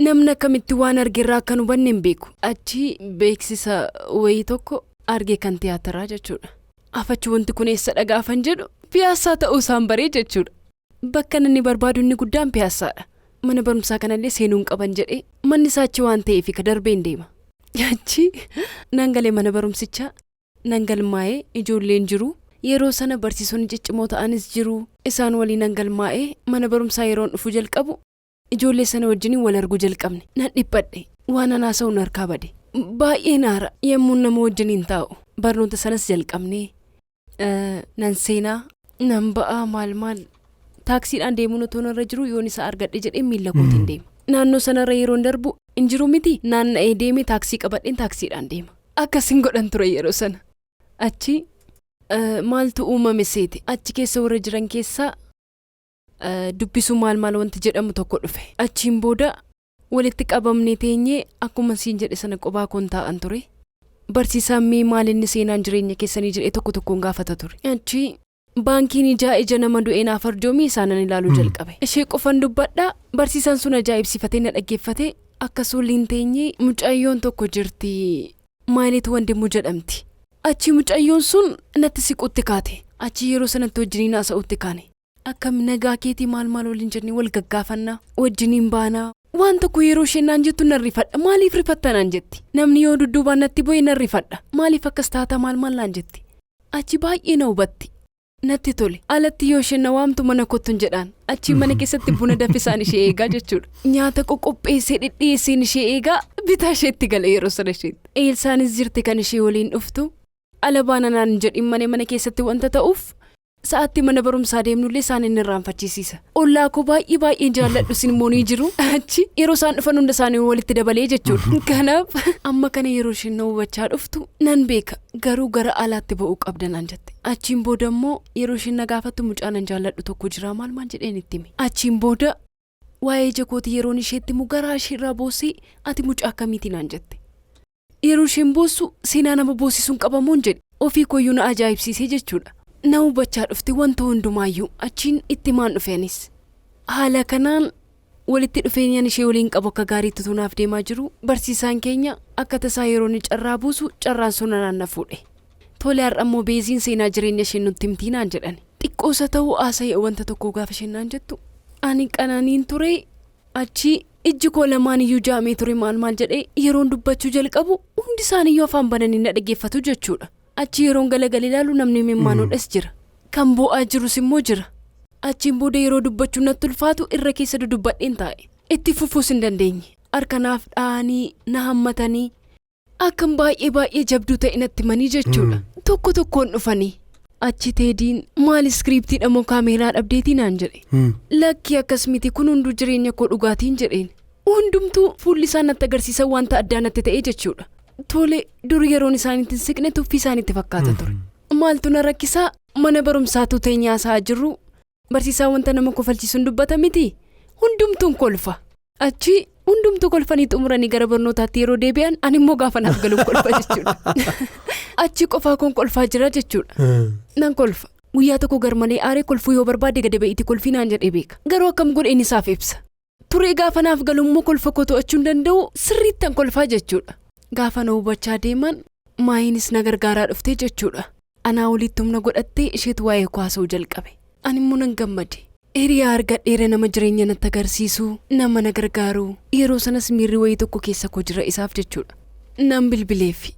Namni akkamitti waan arge irraa akka nu hubanne hin beeku. Achi beeksisa wayii tokko arge kan tiyaatiraa jechuudha. Afachi wanti kun eessa dhagaafan jedhu piyaasaa ta'uu isaan baree jechuudha. Bakka inni barbaadu inni guddaan piyaasaadha. Mana barumsaa kanallee seenuu hin qaban jedhee manni isaa achi waan ta'eef ka darbee hin deema. Achi nan galee mana barumsichaa nan galmaa'ee ijoolleen jiru. Yeroo sana barsiisonni ciccimoo ta'anis jiru. Isaan waliin nan galmaa'ee mana barumsaa yeroon dhufu jalqabu ijoollee sana wajjiniin wal arguu jalqabne. Nan dhiphadhe waan an haasa'uun harkaa bade. Baay'ee naara yemmuu nama wajjiniin taa'u. Barnoota sanas jalqabne. Nan seenaa nan ba'aa maal maal taaksiidhaan deemuun otoo narra jiru yoon isa argadhe jedhee miila kootiin deema. Naannoo sanarra yeroon darbu hin jiru miti naanna'ee deeme taaksii qabadheen taaksiidhaan deema. Akkasin godhan ture yeroo sana. Achi maaltu uumame seete achi keessa warra jiran keessaa dubbisuu maal maal wanti jedhamu tokko dhufe. Achiin booda walitti qabamnee teenyee akkuma siin jedhe sana qophaa koon taa'an ture. Barsiisaan mee maal inni seenaan jireenya keessanii jedhee tokko tokkoon gaafata ture. Achi baankiin ijaa ija nama du'ee naaf arjoomii isaanan ilaaluu jalqabe. Ishee qofan dubbadhaa barsiisaan sun ajaa'ibsiifatee na dhaggeeffatee akkas waliin teenyee mucayyoon tokko jirti Maayileet Wandimuu jedhamti. Achi mucayyoon sun natti siquutti kaate. Achi yeroo sanatti wajjiniin haasa'utti kaane. Akkam nagaa keetii maal maal waliin jennee wal gaggaafannaa wajjiniin baanaa. Waan tokko yeroo isheen naan jettu nan rifadha. Maaliif rifatta naan jetti. Namni yoo dudduubaan natti bu'e nan rifadha. Maaliif akkas taata maal maal naan jetti. Achi baay'ee na hubatti. Natti tole. Alatti yoo isheen na waamtu mana kottu hin jedhaan. Achi mana keessatti buna danfisaan ishee eegaa jechuudha. Nyaata qoqopheessee dhidhiyeesseen ishee eegaa bitaa isheetti gala yeroo sana isheetti. Eelsaanis jirti kan ishee waliin dhuftu. Ala baana naan hin jedhin malee mana keessatti wanta ta'uuf sa'aatti mana barumsaa deemnullee isaan inni irraanfachiisiisa. Ollaa koo baay'ee baay'ee jaalladhu isin immoo ni jiru. Achi yeroo isaan dhufan hunda isaanii walitti dabalee jechuudha. Kanaaf amma kana yeroo isheen na hubachaa dhuftu nan beeka garuu gara alaatti ba'uu qabda naan jette. Achiin booda immoo yeroo isheen na gaafattu mucaa nan jaalladhu tokko jira maal maal jedheen itti hime. Achiin booda waa'ee ija kootii yeroon isheetti himu garaa isheerraa boossee ati mucaa akkamiiti naan jette. Yeroo isheen boossu seenaa nama boossisuun qabamuun jedhe ofii koyyuu na ajaa'ibsiisee jechuudha. Na hubachaa dhufte wanta hundumaayyuu achiin itti maan dhufe anis. Haala kanaan walitti dhufeenyaan ishee waliin qabu akka gaariitti utuu naaf deemaa jiru barsiisaan keenya akka tasaa yeroo inni carraa buusu carraan sun anaan na fuudhe. Tole har'a immoo beeziin seenaa jireenya isheen nutti himtii naan jedhan. Xiqqoosa ta'uu haasa'e wanta tokko gaafa isheen naan jettu ani qananiin ture achi ijji koo lamaan iyyuu jaamee ture maal maal jedhee yeroon dubbachuu jalqabu hundi isaaniiyyuu afaan bananii na dhaggeeffatu jechuudha. Achi yeroon galagalee ilaalu namni mimmaanoodhas jira. Kan boo'aa jirus immoo jira. Achiin booda yeroo dubbachuu natti ulfaatu irra keessa dudubbadheen taa'e. Itti fufuus hin dandeenye. Harka naaf dha'anii na hammatanii akkam baay'ee baay'ee jabduu ta'e natti himanii jechuudha. Tokko tokkoon dhufanii. Achi teediin maal iskiriiptiidha moo kaameeraa dhabdeetii naan jedhe. Lakki akkas miti kun hunduu jireenya koo dhugaatiin jedheen. Hundumtuu fuulli isaan natti agarsiisan wanta addaa natti ta'e jechuudha. Tole dur yeroon isaaniitti hin siqne tuffii isaaniitti fakkaata ture. Maaltu na rakkisaa mana barumsaatu teenyaa isaa jirru barsiisaa wanta nama kofalchiisuun dubbata miti hundumtuun kolfa. Achi hundumtuu kolfanii xumuranii gara barnootaatti yeroo deebi'an ani immoo gaafa naaf galuun kolfa jechuudha. Achi qofaa koon kolfaa jira jechuudha. Nan kolfa. Guyyaa tokko garmalee aaree kolfuu yoo barbaade gadi ba'iitii kolfii naan jedhee beeka. Garuu akkam godheen isaaf ibsa. Turee gaafa naaf galu immoo kolfa koo to'achuu hin danda'u sirriittan kolfaa jechuudha. Gaafa na hubachaa deeman maayiinis na gargaaraa dhuftee jechuudha. Anaa walitti humna godhattee isheetu waa'ee koo haasa'uu jalqabe. Ani immoo nan gammade. Hiriyaa argadheera nama jireenya natti agarsiisu, nama na gargaaru. Yeroo sanas miirri wayii tokko keessa koo jira isaaf jechuudha. Nan bilbileefi.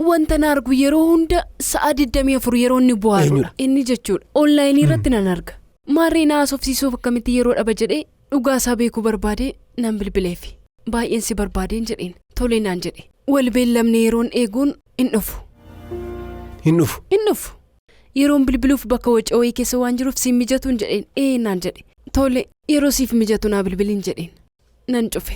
Wanta na argu yeroo hunda sa'a 24 yeroo inni bu'aarudha. Inni jechuudha. Onlaayinii irratti nan arga. Maarree na haasofsiisuuf akkamitti yeroo dhaba jedhee dhugaa isaa beekuu barbaade nan bilbileefi. Baay'een si barbaadeen jedheen. Tole naan jedhe. Wal beellamne yeroon eeguun hin dhufu. Hin dhufu. Hin dhufu. Yeroon bilbiluuf bakka waca wayii keessa waan jiruuf siin mijatuun jedheen. Ee naan jedhe. Tole yeroo siif mijatu naa bilbiliin jedheen. Nan cufe.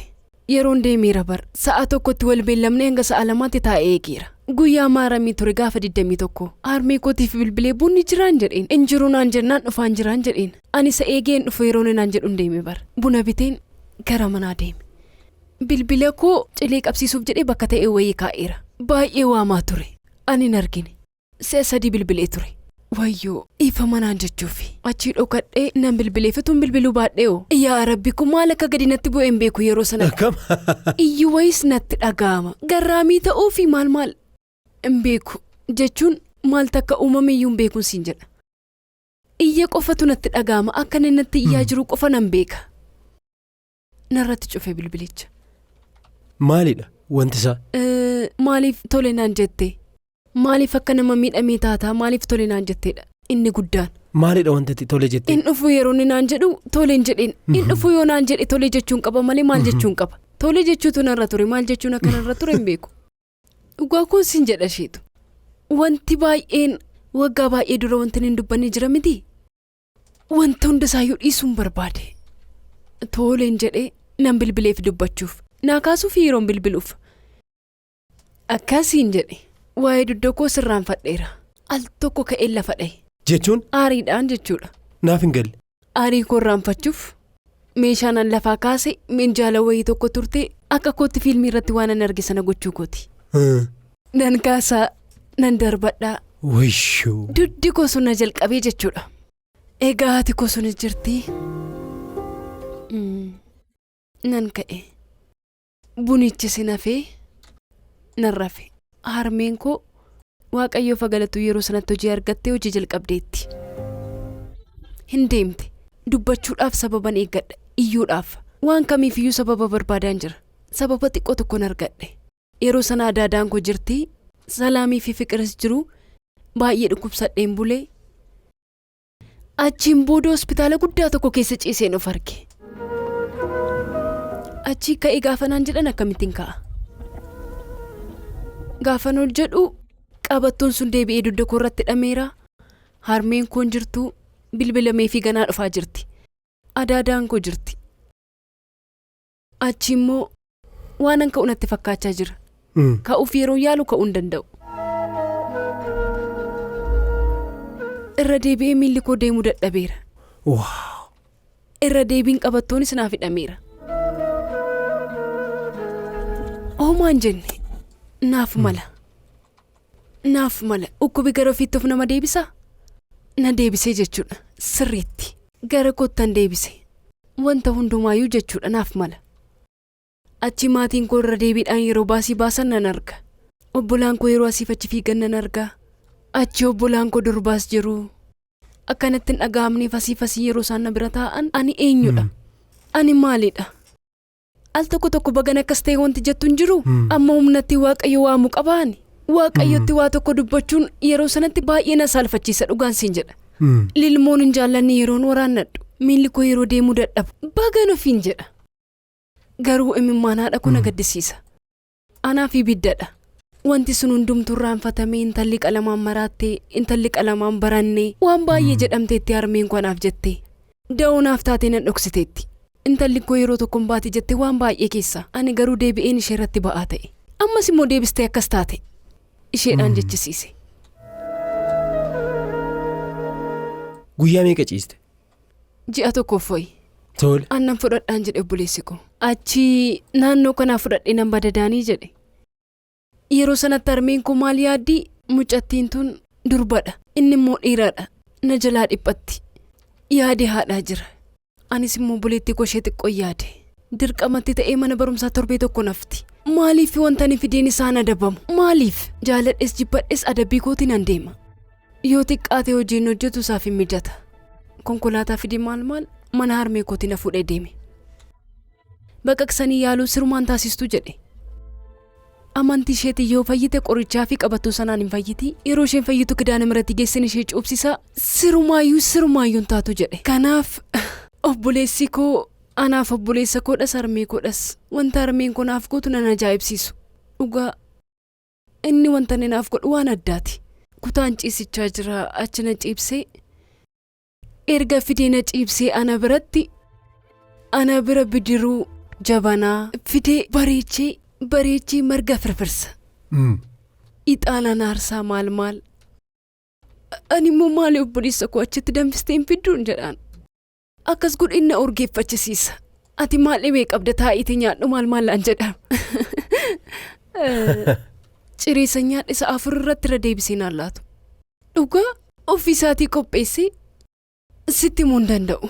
Yeroon deemeera bar. Sa'a tokkotti wal beellamnee hanga sa'a lamaatti taa'ee eegeera. Guyyaa maaramii ture gaafa 21. Harmee kootiif bilbilee bunni jiraan jedheen. Hin jiru naan jennaan dhufaan jiraan jedheen. Ani isa eegee hin dhufu yeroon naan jedhuun deeme bar. Buna biteen gara manaa deeme. Bilbila koo cilee qabsiisuuf jedhee bakka ta'e wayii kaa'eera. Baay'ee waamaa ture. Ani hin argine. Si'a sadii bilbilee ture. Wayyoo ifa manaan jechuufi. Achii dhokadhee nan bilbilee fituun bilbiluu baadhee hoo. Yaa Rabbi kun maal akka gadi natti bu'e hin beeku yeroo sana. Akkam? Iyyi wayiis natti dhaga'ama. Garraamii ta'uu fi maal maal hin beeku jechuun maal takka uumame iyyuu hin beekuun siin jedha. Iyya qofatu natti dhaga'ama akka inni natti iyyaa jiru qofa nan beeka. Narratti cufe bilbilicha. Maalidha wanti isaa? Maaliif tole naan jette? Maaliif akka nama miidhamee taataa maaliif tole naan jetteedha inni guddaan. Maalidha wanti ati tole jettee? Hin dhufu yeroo inni naan jedhu tole hin jedheen. Hin dhufu yoo naan jedhe tole jechuun qaba malee maal jechuun qaba? Tole jechuutu narra ture maal jechuun akka narra ture hin beeku. Dhugaa kun sin jedha isheetu. Wanti baay'een Waggaa baay'ee dura wanti hin dubbanne jira miti. Wanta hunda isaayyuu dhiisuun barbaade. Toleen jedhee nan bilbileef dubbachuuf. Naa kaasuuf yeroon bilbiluuf. Akkasiin jedhe waa'ee dugda koo sirraanfadheera. Al tokko ka'een lafa dha'e. Jechuun Aariidhaan jechuudha. naaf hin galle. Aarii koo irraanfachuuf meeshaan an lafaa kaase minjaala wayii tokko turte akka kootti fiilmii irratti waan an arge sana gochuu kooti. Nan kaasaa nan darbadhaa. Wayshoo. Duddi koo sun na jalqabee jechuudha. Egaa haati koo sunis jirti. Nan ka'e. Bunichi si nafee nan rafe. Harmeen koo Waaqayyoof haa galatu yeroo sanatti hojii argattee hojii jalqabdeetti. Hin deemte. Dubbachuudhaaf sababan eeggadha. Iyyuudhaaf. Waan kamiifiyyuu sababa barbaadaan jira. Sababa xiqqoo tokkon argadhe. Yeroo sana adaadaan koo jirti. Salaamii fi Fiqiris jiru. Baay'ee dhukkubsadheen bulee. Achiin booda hospitaala guddaa tokko keessa ciiseen of arge. Achii ka'ee gaafa naan jedhan akkamittiin ka'a? Gaafan ol jedhu qabattoon sun deebi'ee dugda koo irratti hidhameera. Harmeen koo hin jirtu bilbilamee fi ganaa dhufaa jirti. Adaadaan koo jirti. Achi immoo waanan ka'u natti fakkaachaa jira. Ka'uuf yeroo yaalu ka'uu hin danda'u. Irra deebi'ee miilli koo deemuu dadhabeera. Irra deebiin qabattoonis naaf hidhameera. Homaa hin jenne naaf mala. Naaf mala dhukkubi gara ofiitti of nama deebisaa? Na deebisee jechuudha sirriitti gara koottan deebise wanta hundumaayyuu jechuudha naaf mala. Achi maatiin koo irra deebiidhaan yeroo baasii baasan nan arga. Obbolaan koo yeroo asiif achi fiigan nan arga. Achi obbolaan koo durbaas jiru. Akkanatti hin dhaga'amneef asiif asii yeroo isaan na bira taa'an ani eenyudha? Ani maalidha? Al tokko tokko bagan akkas ta'e wanti jettu hin jiru. Amma humnatti Waaqayyo waamuu qabaani. Waaqayyotti waa tokko dubbachuun yeroo sanatti baay'ee na saalfachiisa dhugaan siin jedha. Lilmoon hin jaallanne yeroon waraannadhu. Miilli koo yeroo deemuu dadhabu. Bagan ofiin jedha. Garuu imimmaan haadha koo na gaddisiisa. Anaaf ibiddadha. Wanti sun hundumtuu irraanfatamee intalli qalamaan maraattee intalli qalamaan barannee waan baay'ee jedhamteetti harmeen koo anaaf jettee. Da'oo naaf taatee nan dhoksiteetti. Intalli koo yeroo tokko hin baate jettee waan baay'ee keessa. Ani garuu deebi'een ishee irratti ba'aa ta'e. Ammas immoo deebistee akkas taate. Isheedhaan jechisiise. Guyyaa meeqa ciiste? Ji'a tokkoof wayi. Tole. Aannan fudhadhaan jedhe obboleessi koo. Achi naannoo kanaa fudhadhee nan badadaanii jedhe. Yeroo sanatti harmeen koo maal yaaddii mucattiin tun durbadha. Inni immoo dhiiradha. Na jalaa dhiphatti. Yaade haadhaa jira. Anis immoo obboleettii koo ishee xiqqoo yaade. Dirqamatti ta'ee mana barumsaa torbee tokko nafti. Maaliif wanta ani fideen isaan adabamu? Maaliif? Jaaladhes jibbadhes adabbii kootiin nan deema. Yoo xiqqaate hojiin hojjetu isaaf hin mijata. Konkolaataa fidee maal maal mana harmee kootiin na fuudhee deeme. Baqaqsanii yaaluu sirumaan taasistuu jedhe. Amantii isheetiin yoo fayyite qorichaa fi qabattuu sanaan hin fayyiti. Yeroo isheen fayyitu kidaana miratti geessin ishee cuubsisaa sirumaayyuu sirumaayyuu hin taatu jedhe. Kanaaf obboleessi koo anaaf obboleessa koodhas harmee koodhas wanta harmeen koo naaf gootu nan ajaa'ibsiisu. Dhugaa inni wanta inni naaf godhu waan addaati. Kutaan ciisichaa jira achi na ciibsee erga fidee na ciibsee ana biratti ana bira bidiruu jabanaa fidee bareechee bareechee marga firfirsa. Ixaana aarsaa maal maal. Ani immoo maali obboleessa koo achitti danfistee hin fidduun jedhaan. Akkas godhe na urgeeffachisiisa. Ati maal dhibee qabda taa'iitii nyaadhu maal maal laan jedha. Cireessa nyaadhe sa'a afur irratti irra deebisee naan laatu. Dhugaa ofii isaatii qopheessee sitti himuu hin danda'u.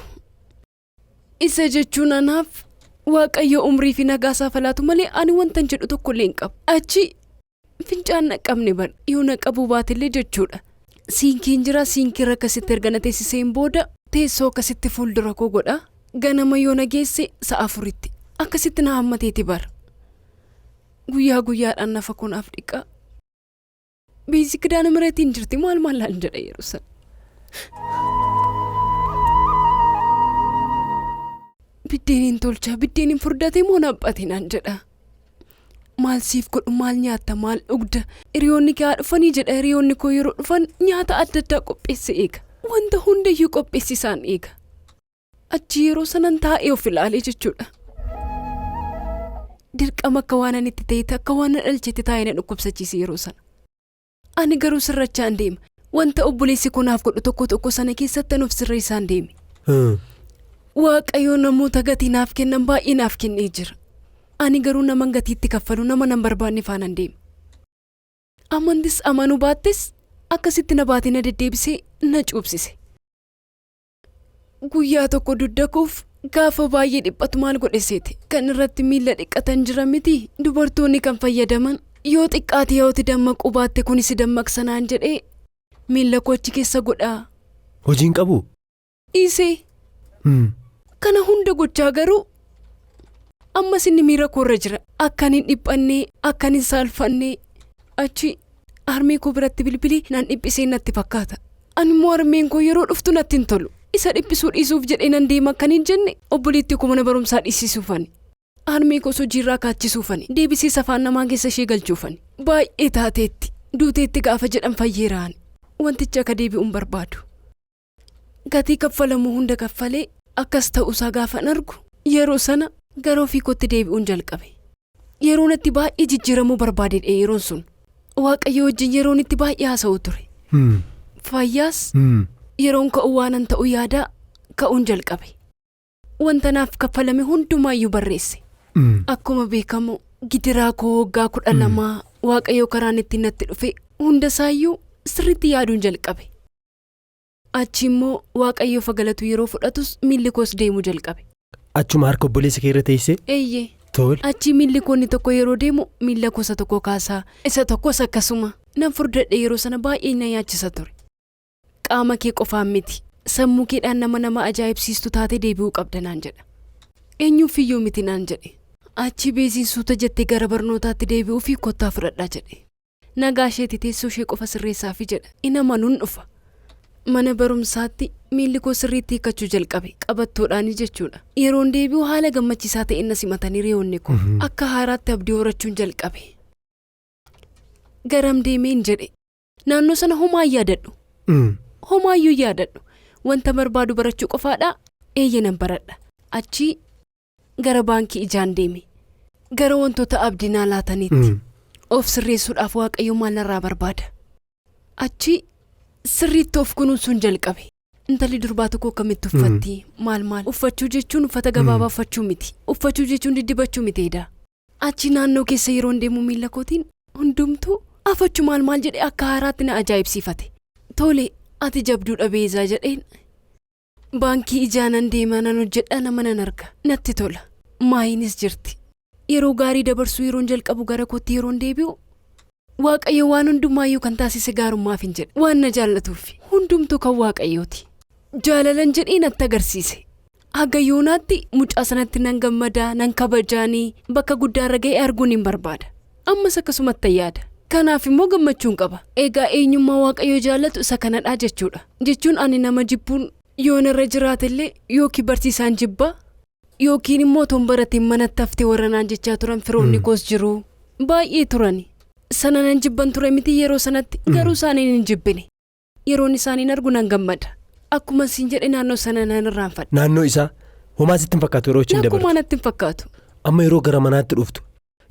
Isa jechuun anaaf Waaqayyo umrii fi nagaa isaaf laatu malee ani wanta jedhu tokko illee hin qabu. Achi fincaan na qabne bar yoo na qabuu baatellee jechuudha. Siinkiin jira siinkiirra akkasitti erga na teessiseen booda teessoo akkasitti fuuldura koo godha. Ganama yoo na geesse sa'a afuritti akkasitti na hammateeti bara. Guyyaa guyyaadhaan nafa koo naaf dhiqa. Beezi kidaana miratiin jirti maal maal laan jedha yeroo sana. Biddeen hin tolcha biddeen hin furdate moo naphate naan jedha. Maal siif godhu, maal nyaatta, maal dhugda? Hiriyoonni kee haa dhufanii jedha. Hiriyoonni koo yeroo dhufan nyaata adda addaa qopheesse eega. Wanta hundayyuu qopheessi isaan eega. Achi yeroo sanan taa'ee of ilaalee jechuudha. Dirqama akka waan ani itti ta'etti, akka waan na dhalchetti taa'ee na dhukkubsachiise yeroo sana. Ani garuu sirrachaan deema. Wanta obboleessi koo naaf godhu tokko tokko sana keessatti an of sirreessaan deeme. Waaqayyo namoota gatii naaf kennan baay'ee naaf kennee jira. Ani garuu naman gatiitti kaffalu, nama nan barbaanne faanaan deema. Amantis amanuu baattis akkasitti na baatee na deddeebisee na cuubsise. Guyyaa tokko dugda koof gaafa baay'ee dhiphatu maal godhe seete? Kan irratti miilla dhiqatan jira miti, dubartoonni kan fayyadaman, yoo xiqqaate yooti dammaquu baatte kunis dammaqsa naan jedhee miilla koo achi keessa godhaa. Hojiin qabu? Dhiisee. Kana hunda gochaa garuu ammas inni miira koorra jira. Akkan hin dhiphannee, akkan hin saalfannee, achi harmee koo biratti bilbilii naan dhiphisee natti fakkaata. Ani immoo harmeen koo yeroo dhuftu natti hin tolu. Isa dhiphisuu dhiisuuf jedhee nan deema akkan hin jenne, obboleettii koo mana barumsaa dhiisisuufani. Harmee koo hojiirraa kaachisuufani. Deebisee safaan namaa keessa ishee galchuufani. Baay'ee taateetti, duuteetti gaafa jedhan fayyeeraan. Wantichi akka deebi'u hin barbaadu. Gatii kaffalamu hunda kaffalee akkas ta'uusaa gaafan argu, yeroo sana gara ofii kootti deebi'uun jalqabe. Yeroon itti baay'ee jijjiiramuu barbaadedha yeroon sun. Waaqayyo wajjin yeroon itti baay'ee haasa'u ture. Fayyaas yeroon ka'u waanan ta'u yaadaa ka'uun jalqabe. Wanta naaf kaffalame hundumaayyuu barreesse. Akkuma beekamu gidiraa koo waggaa 12 Waaqayyo karaan ittiin natti dhufe hundasaayyuu sirriitti yaaduun jalqabe. Achi immoo Waaqayyo fagalatu yeroo fudhatus miilli koos deemuu jalqabe. Achuma harka obboleessa kee irra teessee? Eeyyee. Tole. Achi miilli koo inni tokko yeroo deemu miilla koo isa tokko kaasaa, isa tokkos akkasuma. Nan furdadhe, yeroo sana baay'ee na yaachisa ture. Qaama kee qofaan miti, sammuu keedhaan nama nama ajaa'ibsiistu taatee deebi'uu qabda naan jedha. Eenyuuf iyyuu miti naan jedhe. Achi Beeziin suuta jettee gara barnootaatti deebi'uu fi kottaa fudhadhaa jedhe. Nagaa isheeti, teessoo ishee qofa sirreessaafi jedha. In amanuun dhufa. Mana barumsaatti miilli koo sirriitti hiikkachuu jalqabe, qabattoodhaani jechuudha. Yeroon deebi'u haala gammachiisaa ta'een na simatanii hiriyoonni koo. Akka haaraatti abdii horachuun jalqabe. Garam deemeen jedhe. Naannoo sana homaa hin yaadadhu. Homaayyuu hin yaadadhu. Wanta barbaadu barachuu qofaadha. Eeyya, nan baradha. Achii gara baankii ijaan deeme. Gara wantoota abdii naa laataniitti. Of sirreessuudhaaf Waaqayyo maal narraa barbaada? Achi sirriitti of kunuunsuun jalqabe. Intalli durbaa tokko akkamitti uffatti? Maal maal? Uffachuu jechuun uffata gabaabaa uffachuu miti. Uffachuu jechuun diddibachuu miti edaa. Achi naannoo keessa yeroon deemu miilla kootiin hundumtuu afachuu maal maal jedhee akka haaraatti na ajaa'ibsiifate. Tole, ati jabduudha Beezaa jedheen. Baankii ijaanan deemaa, nan hojjedha, nama nan arga. Natti tola. Maayinis jirti. Yeroo gaarii dabarsuu yeroon jalqabu, gara kootti yeroon deebi'u, Waaqayyo waan hundumaayyuu kan taasise gaarummaaf hin jedhe. Waan na jaallatuuf hundumtuu kan Waaqayyooti. Jaalalan jedhee natti agarsiise. Haga yoonaatti mucaa sanatti nan gammadaa, nan kabajaanii, bakka guddaarra ga'e arguun hin barbaada. Ammas akkasumatti yaada. Kanaaf immoo gammachuun qaba. Egaa eenyummaa Waaqayyo jaallatu isa kanadhaa jechuudha. Jechuun ani nama jibbuun yoon irra jiraatellee, yookiin barsiisaan jibbaa, yookiin immoo otoo hin baratiin manatti haftee warra naan jechaa turan firoonni koos jiru. Baay'ee turani. Sana nan jibban ture miti yeroo sanatti, garuu isaaniin hin jibbine. Yeroon isaaniin argu nan gammada. Akkuma siin jedhe, naannoo sana nan irraanfadha. Naannoo isaa homaa sitti hin fakkaatu yeroo achiin dabartu. Nakkumaa natti hin fakkaatu. Amma yeroo gara manaatti dhuftu,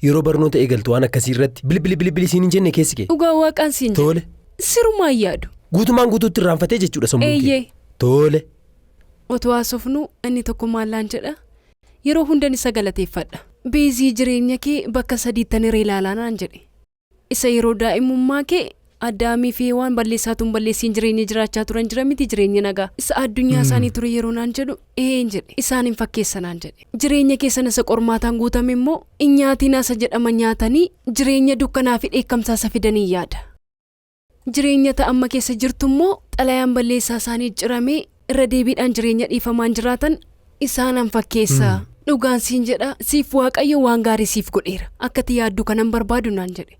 yeroo barnoota eegaltu, waan akkasii irratti bilbili bilbili siin hin jenne keessi kee? Dhugaa Waaqaan siin jedhe. Tole. Sirumaan yaadu. Guutumaan guutuutti irraanfatee jechuudha sammuun kee. Eeyyee. Tole. Otoo haasofnu inni tokko maallaan jedha. Yeroo hundan isa galateeffadha. Beezii, jireenya kee bakka sadiittan hiree ilaalaa naan jedhe. Isa yeroo daa'imummaa kee Addaamii fi waan balleessaatu hin balleessiin jireenya jiraachaa turan jira miti, jireenya nagaa. Isa addunyaa isaanii ture yeroo naan jedhu, een jedhe. Isaan hin fakkeessa naan jedhe. Jireenya keessan isa qormaataan guutame immoo hin nyaatinaa isa jedhama nyaatanii jireenya dukkanaa fi dheekkamsaa isa fidanii yaada. Jireenya ta'amma keessa jirtu immoo xalayaan balleessaa isaanii ciramee irra deebiidhaan jireenya dhiifamaan jiraatan isaanan fakkeessa. Dhugaan siin jedha, siif Waaqayyo waan gaarii siif godheera. Akka ati yaaddu kanan barbaadu naan jedhe.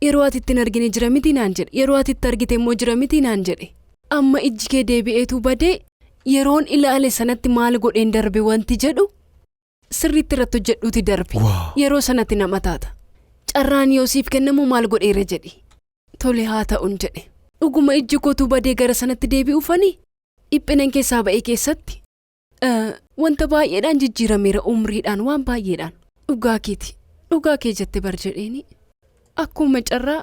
Yeroo ati itti hin argine jira miti naan jedhe. Yeroo ati itti argite immoo jira miti naan jedhe. Amma ijji kee deebi'eetu badee yeroon ilaale sanatti maal godheen darbe wanti jedhu Sirriitti irratti hojjedhuuti darbe. Yeroo sanatti nama taata. Carraan yoo siif kennamu maal godheera jedhi. Tole haa ta'uun jedhe. Dhuguma ijji kootuu badee gara sanatti deebi'uufani dhiphinan keessaa ba'ee keessatti wanta baay'eedhaan jijjiirameera umriidhaan waan baay'eedhaan. Dhugaa keeti. Dhugaa kee jette bar jedheeni. Akkuma carraa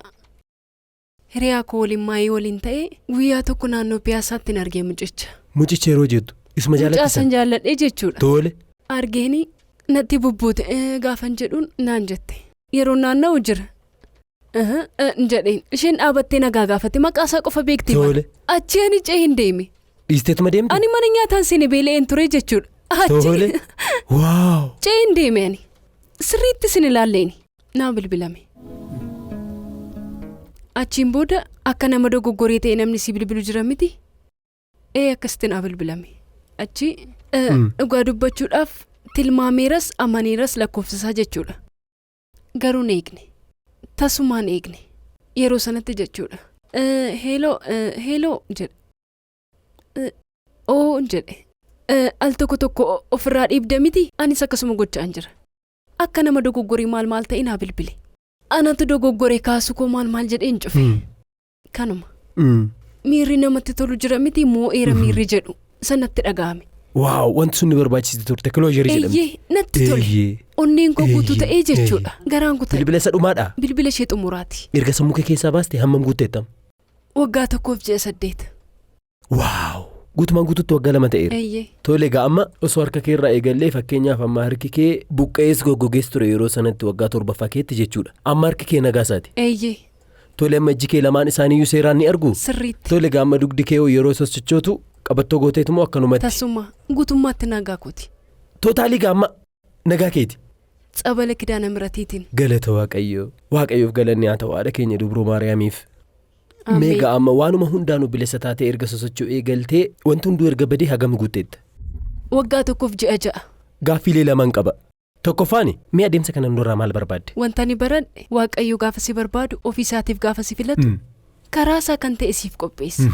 hiriyaa koo waliin maayii waliin ta'ee guyyaa tokko naannoo piyaasaatti hin argee mucicha. Mucicha yeroo jettu isuma Mucaa jaalattisan? san jaalladhee jechuudha. Tole. Argeeni natti bubbuute gaafan jedhuun naan jette. Yeroo naanna'u jira. Jedheen isheen dhaabattee nagaa gaafatte maqaa isaa qofa beekti. Tole. Achi ani cee hin deeme. Dhiisteetuma deemte? Ani mana nyaataan seene beela'een ture jechuudha. Tole. Achi Waaw. cee hin deeme ani. Sirriitti sin ilaalleeni. Naa bilbilame. Achiin booda akka nama dogoggoree ta'e namni si bilbilu jira miti? Ee akkasitti naa bilbilame. Achi dhugaa dubbachuudhaaf tilmaameeras amaneeras lakkoofsa isaa jechuudha. Garuu hin eegne. Tasumaan eegne. Yeroo sanatti jechuudha. Hello, hello jedhe. Oo jedhe. Al tokko tokko ofirraa dhiibda miti anis akkasuma gochaan jira. Akka nama dogoggorii maal maal ta'e naa bilbile. Anatu dogoggoree kaasu koo maal maal jedhee hin cufe. Kanuma. Miirri namatti tolu jira miti moo'eera miirri jedhu sanatti dhaga'ame. Waaw, wanti sun ni barbaachiste turte closure jedhamti. Eeyyee natti tole. Onneen koo guutuu ta'ee jechuudha. Garaan kutale. Bilbila isa dhumaadha. Bilbila ishee xumuraati. Erga sammuu kee keessaa baaste hammam guutteettam? Waggaa 1 ji'a 8. Waaw. Guutumaan guututti waggaa 2 ta'eera. Eeyyee. Tole egaa amma osoo harka kee irraa eegallee, fakkeenyaaf amma harki kee buqqa'ees goggogees ture yeroo sanatti waggaa torbaffaa keetti jechuudha. Amma harki kee nagaa isaati. Eeyyee. Tole, amma ijji kee lamaan isaaniiyyuu seeraan ni argu. Sirriitti. Tole egaa amma dugdi kee yeroo sosochootu qabattoo gooteetu moo akkanumatti? Tasuma guutummaatti nagaa kooti. Totally egaa amma nagaa keeti. Tsabala Kidaana Miratiitiin. Galata Waaqayyoo. Waaqayyoof galanni haa ta'u, haadha keenya Dubroo Maariyaamiif. Ameen. Meegaa amma waanuma hundaanuu bilisa taatee erga sosocho'uu eegaltee wanti hunduu erga badee hagam guutteetta? Waggaa 1 ji'a 6. Gaaffiilee lamaan qaba. Tokkoffaani, mee adeemsa kana nurraa maal barbaadde? Wanta ani baradhe, Waaqayyo gaafa si barbaadu, ofii isaatiif gaafa si filatu, karaa isaa kan ta'e siif qopheessa.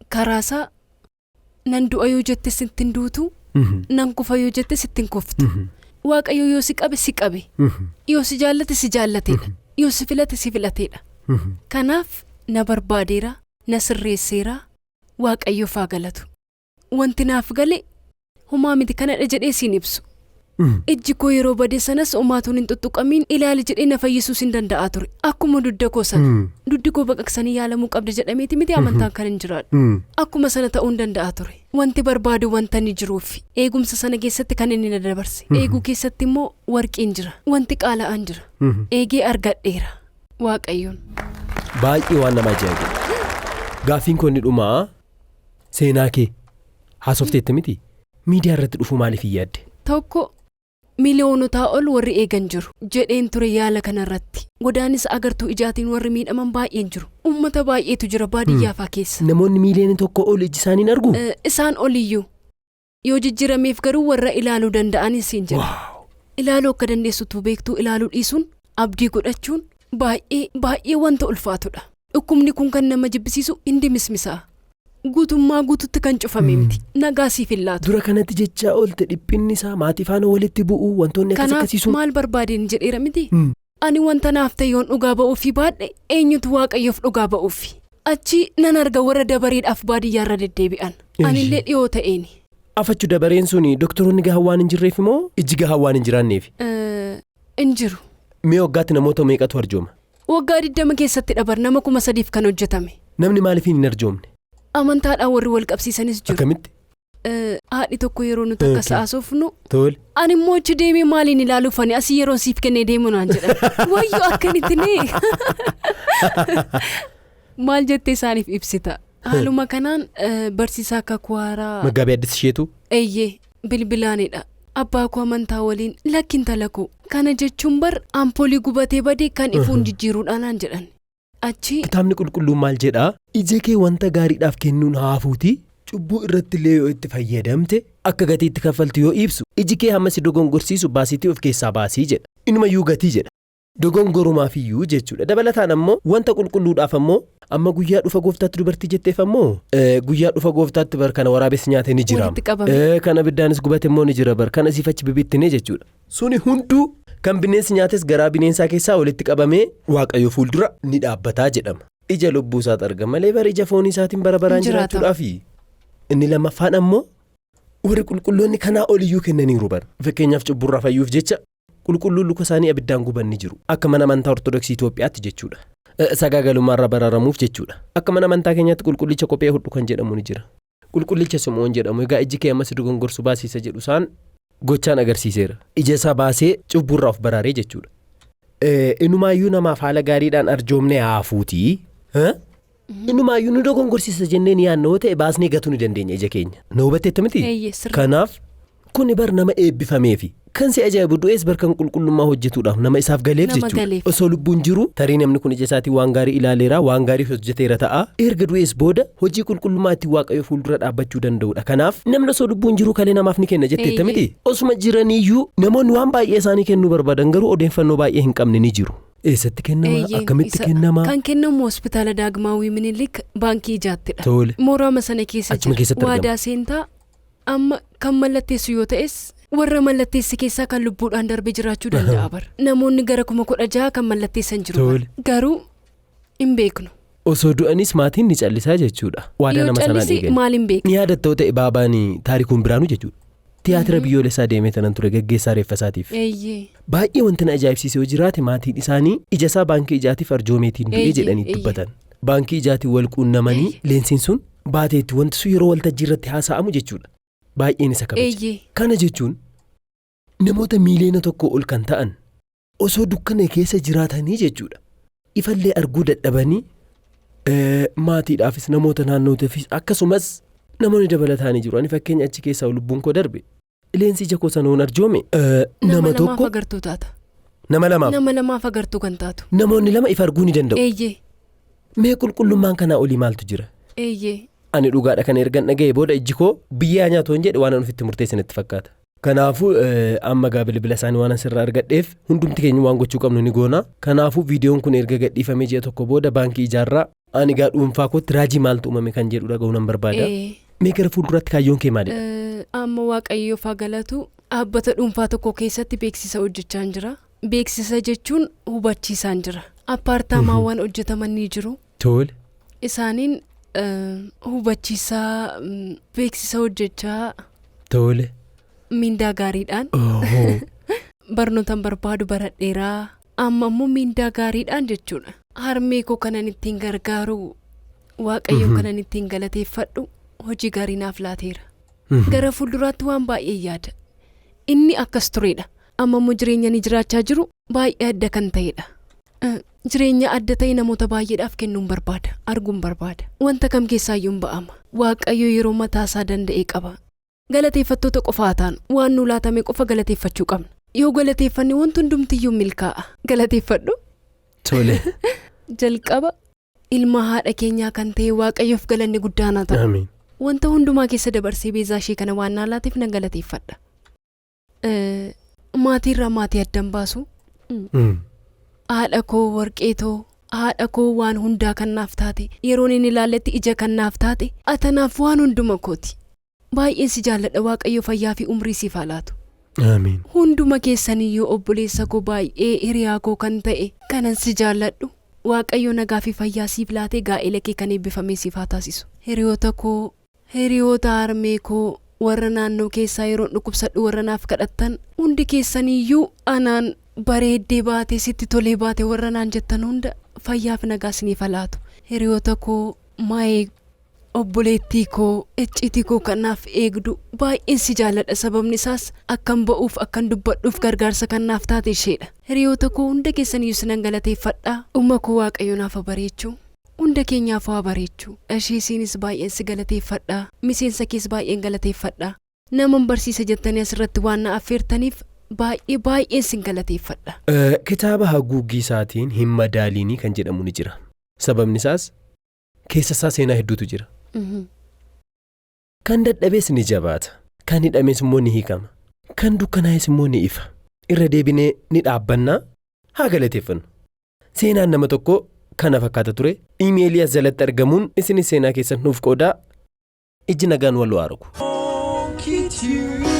Karaa isaa nan du'a yoo jette sittin duutu, nan kufa yoo jette sittin kuftu. Waaqayyo yoo si qabe si qabe, yoo si jaallate si jaallateedha, yoo si filate si filateedha. Kanaaf na barbaadeera, na sirreesseera, Waaqayyoof haa galatu. Wanti naaf gale homaa miti kanadha jedhee siin ibsu. Ijji koo yeroo bade sanas homaatuun hin tuttuqamiin ilaali jedhee na fayyisuus hin danda'a ture. Akkuma dugda koo sana. Dugdi koo baqaqsanii yaalamuu qabda jedhameeti miti amantaan kan hin jiraadhu. Akkuma sana ta'uu hin danda'a ture. Wanti barbaadu wanta ni jiruuf eegumsa sana keessatti kan inni na dabarse. Eeguu keessatti immoo warqiin jira. Wanti qaala'aan jira. Eegee argadheera. Waaqayyoon. Baay'ee waan nama ajaa'ibu. Gaaffiin koo inni dhumaa, seenaa kee haasofteetta miti? Miidiyaa irratti dhufuu maaliif hin yaadde? Tokko, miliyoonotaa ol warri eegan jiru jedheen ture yaala kanarratti. Godaannisa agartuu ijaatiin warri miidhaman baay'een jiru. Uummata baay'eetu jira baadiyyaa faa keessa. Namoonni miiliyoona 1 ol iji isaanii hin argu? Isaan oliyyuu. Yoo jijjiirameef garuu warra ilaaluu danda'anis hin jira. Ilaaluu akka dandeessutu beektuu ilaaluu dhiisuun, abdii godhachuun baay'ee baay'ee wanta ulfaatudha. Dhukkubni kun kan nama jibbisiisu hindi mismisaa. Guutummaa guututti kan cufame miti. Nagaa siif hin laatu. Dura kanatti jechaa oolte, dhiphinni isaa maatii faana walitti bu'uu, wantoonni akkas Kanaaf akkasii sun. maal barbaadeen jedheera miti? Ani wanta naaf ta'e yoon dhugaa ba'uufii baadhe, eenyutu Waaqayyoof dhugaa ba'uufi? Achi nan arga warra dabareedhaaf baadiyyaarra deddeebi'an. Anillee dhiyoo ta'eeni. Afachu dabareen suni doktoroonni gahaa waan hin jirreef moo ijji gahaa waan hin jiraanneef? Hin jiru. Mee waggaatti namoota meeqatu arjooma? Waggaa 20 keessatti dabar nama 3000f kan hojjetame. Namni maaliif hin arjoomne? Amantaadhaan warri wal qabsiisanis jiru. Akkamitti? Haadhi tokko yeroo nuti akkas haasofnu, "Ani immoo achi deemee maaliin ilaaluuf ani asii yeroon siif kennee deemu?" naan jedhan. Wayyoo, akkanitti nee. Maal jettee isaaniif ibsita? Haaluma kanaan barsiisaa Kakwaaraa. Maggaabee Addis Isheetu? Eeyyee, bilbilaanidha. Abbaa koo amantaa waliin, "Lakki intala koo, kana jechuun bar ampoolii gubatee badee kan ifuun jijjiiruudhaan," naan jedhan. Achi Kitaabni qulqulluun maal jedhaa? Ija kee wanta gaariidhaaf kennuun haafuuti. Cubbuu irratti illee yoo itti fayyadamte akka gatii itti kaffaltu yoo ibsu, iji kee hamma si dogongorsiisu baasiitii of keessaa baasii jedha. Inumayyuu gatii jedha. Dogongorumaaf iyyuu jechuudha. Dabalataan ammoo wanta qulqulluudhaaf ammoo amma guyyaa dhufa gooftaatti dubartii jetteef ammoo guyyaa dhufa gooftaatti bar kana waraabessi nyaate ni jira. Kan abiddaanis gubate immoo ni jira bar kana siif achi bibittinee jechuudha. Suni hunduu kan bineensi nyaates garaa bineensaa keessaa walitti qabamee Waaqayyo fuuldura ni dhaabbataa jedhama. Ija lubbuu isaatu argama malee bara ija foonii isaatiin bara baraan jiraachuudhaafi. Inni lammaffaan ammoo warri qulqulloonni kanaa oliyyuu kennaniiru bara. Fakkeenyaaf cubburraa fayyuuf jecha qulqulluun luka isaanii abiddaan guban ni jiru. Akka mana amantaa Ortodoksii Itoophiyaatti jechuudha. Sagaagalummaarraa baraaramuuf jechuudha. Akka mana amantaa keenyaatti qulqullicha kophee hodhu kan jedhamu ni jira. Qulqullicha Simoon jedhamu egaa iji kee ammas dogongorsu baasiisa jedhu isaan gochaan agarsiiseera. Ija isaa baasee cubburraa of baraaree jechuudha. Inumaayyuu namaaf haala gaariidhaan arjoomnee haafuutii. Inumaayyuu nu dogongorsiisa jennee ni yaadna yoo ta'e baasnee gatuu ni dandeenya ija keenya. Na hubatteetta miti? Kanaaf kuni bar nama eebbifameefi. Kan si ajaa'ibu du'ees bar kan qulqullummaa hojjetuudhaaf nama isaaf galeef jechuudha. Osoo lubbuun jiru tarii namni kun ija isaatiin waan gaarii ilaaleera, waan gaarii hojjeteera ta'a. Erga du'ees booda hojii qulqullummaa ittiin Waaqayyo fuuldura dhaabbachuu danda'udha. Kanaaf namni osoo lubbuun jiru kalee namaaf ni kenna jetteetta miti? Osuma jiraniiyyuu namoonni waan baay'ee isaanii kennuu barbaadan garuu odeeffannoo baay'ee hin qabne ni jiru. Eessatti kennama? Akkamitti kennama? Kan kennamu hospitaala Daagmaawii Minilik baankii ijaattidha. Mooraama sana keessa jira. Waadaa seentaa amma kan mallatteessu yoo ta'es warra mallatteessi keessaa kan lubbuudhaan darbee jiraachuu danda'a bara. Namoonni gara 16,000 kan mallatteessan jiru. Garuu hin beeknu. Osoo du'anis maatiin ni callisaa jechuudha. Waadaa nama sanaan eegan. Maal hin beeknu? Ni yaadattoo ta'e baabaan Taarikuun Biraanuu jechuudha. Tiyaatira biyyoolessaa deemee tanan ture gaggeessaa reeffa isaatiif. Baay'ee wanti na ajaa'ibsiise yoo jiraate maatiin isaanii ija isaa baankii ijaatiif arjoomeetiin du'ee jedhanii dubbatan. Baankii ijaatiin wal quunnamanii leensiin sun baateetti wanti sun yeroo waltajjii irratti haasa'amu jechuudha. Baay'een isa kabaja. Kana jechuun namoota miiliyoona 1 ol kan ta'an osoo dukkana keessa jiraatanii jechuudha. Ifallee arguu dadhabanii maatiidhaafis namoota naannootiifis akkasumas namoonni dabalataanii jiru. Ani fakkeenya achi keessaa lubbuun koo darbe leensi ija koo sanoon arjoome nama tokko agartuu taata. Nama lamaaf. Nama lamaaf agartuu kan taatu. Namoonni lama ifa arguu ni danda'u. Mee qulqullummaan kanaa olii maaltu jira? Ani dhugaadha kan ergan dhaga'e booda ijji koo biyyaa nyaatu hin jedhe waan an ofitti murteessan itti fakkaata. Kanaafuu amma gaa bilbila isaanii waan asirraa argadheef hundumti keenya waan gochuu qabnu ni goona. Kanaafuu viidiyoon kun erga gadhiifamee ji'a tokko booda baankii ijaarraa ani gaa dhuunfaa kootti raajii maaltu uumame kan jedhu dhaga'uu nan barbaada. Mee gara fuulduraatti kaayyoon kee maalidha? Amma Waaqayyoof haa galatu dhaabbata dhuunfaa tokko keessatti beeksisa hojjechaa jira. Beeksisa jechuun hubachiisaan jira. Appaartaamaawwan hojjetaman ni jiru. Tole. Isaaniin hubachiisaa beeksisa hojjechaa. Tole. Mindaa gaariidhaan. Barnootaan barbaadu baradheeraa. Amma immoo mindaa gaariidhaan jechuudha. Harmee koo kanan ittiin gargaaru Waaqayyo kanan ittiin galateeffadhu hojii gaarii naaf laateera. Gara fuulduraatti waan baay'ee yaada. Inni akkas turedha. Amma immoo jireenya ni jiraachaa jiru baay'ee adda kan ta'edha. Jireenya adda ta'e namoota baay'eedhaaf kennuun barbaada. Arguun barbaada. Wanta kam keessaayyuu hin ba'ama. Waaqayyo yeroo mataasaa danda'e qaba. Galateeffattoota qofaa ta'an waan nu laatame qofa galateeffachuu qabna. Yoo galateeffanne wanti hundumtiyyuu milkaa'a. Galateeffadhu. Tole. Jalqaba ilma haadha keenyaa kan ta'e Waaqayyoof galanni guddaan haa ta'u. Wanta hundumaa keessa dabarsee beezaa ishee kana waan naa laateef nan galateeffadha. Maatiirraa maatii addan baasu. Haadha koo warqeetoo, haadha koo waan hundaa kan naaf taate, yeroon inni ilaalletti ija kan naaf taate, atanaaf waan hunduma kooti. Baay'een si jaalladha Waaqayyo fayyaa fi umrii siif haa laatu. Amiin. Hunduma keessaniyyuu obboleessa koo baay'ee hiriyaa koo kan ta'e kanan si jaalladhu. Waaqayyo nagaa fi fayyaa siif laatee gaa'ela kee kan eebbifamee siif haa taasisu. Hiriyoota koo, hiriyoota harmee koo warra naannoo keessaa yeroon dhukkubsadhu warra naaf kadhattan hundi keessaniyyuu anaan bareeddee baatee sitti tolee baate warra naan jettan hunda fayyaaf nagaa isiniif haa laatu. Hiriyoota koo maayee obboleettii koo icciitii koo kanaaf eegdu baay'een si jaalladha sababni isaas akkan ba'uuf akkan dubbadhuuf gargaarsa kanaaf taate isheedha. Hiriyoota koo hunda keessaniyyuu sinan galateeffadha. Dhuma koo Waaqayyo naaf haa bareechuu. Hunda keenyaaf haa bareechuu. Ishee isiinis baay'een si galateeffadha. Miseensa kees baay'een galateeffadha. Naman barsiisa jettanii asirratti waan na affeertaniif baay'ee baay'een sin galateeffadha. Kitaaba haguuggii isaatiin hin madaaliinii kan jedhamu ni jira. Sababni isaas keessa isaa seenaa hedduutu jira. Kan dadhabees ni jabaata. Kan hidhames immoo ni hiikama. Kan dukkanaa'es immoo ni ifa. Irra deebinee ni dhaabbannaa. Haa galateeffannu. Seenaan nama tokkoo kana fakkaata ture. Iimeelii as jalatti argamuun isinis seenaa keessan nuuf qoodaa. Ijji nagaan wal haa argu. Qui tu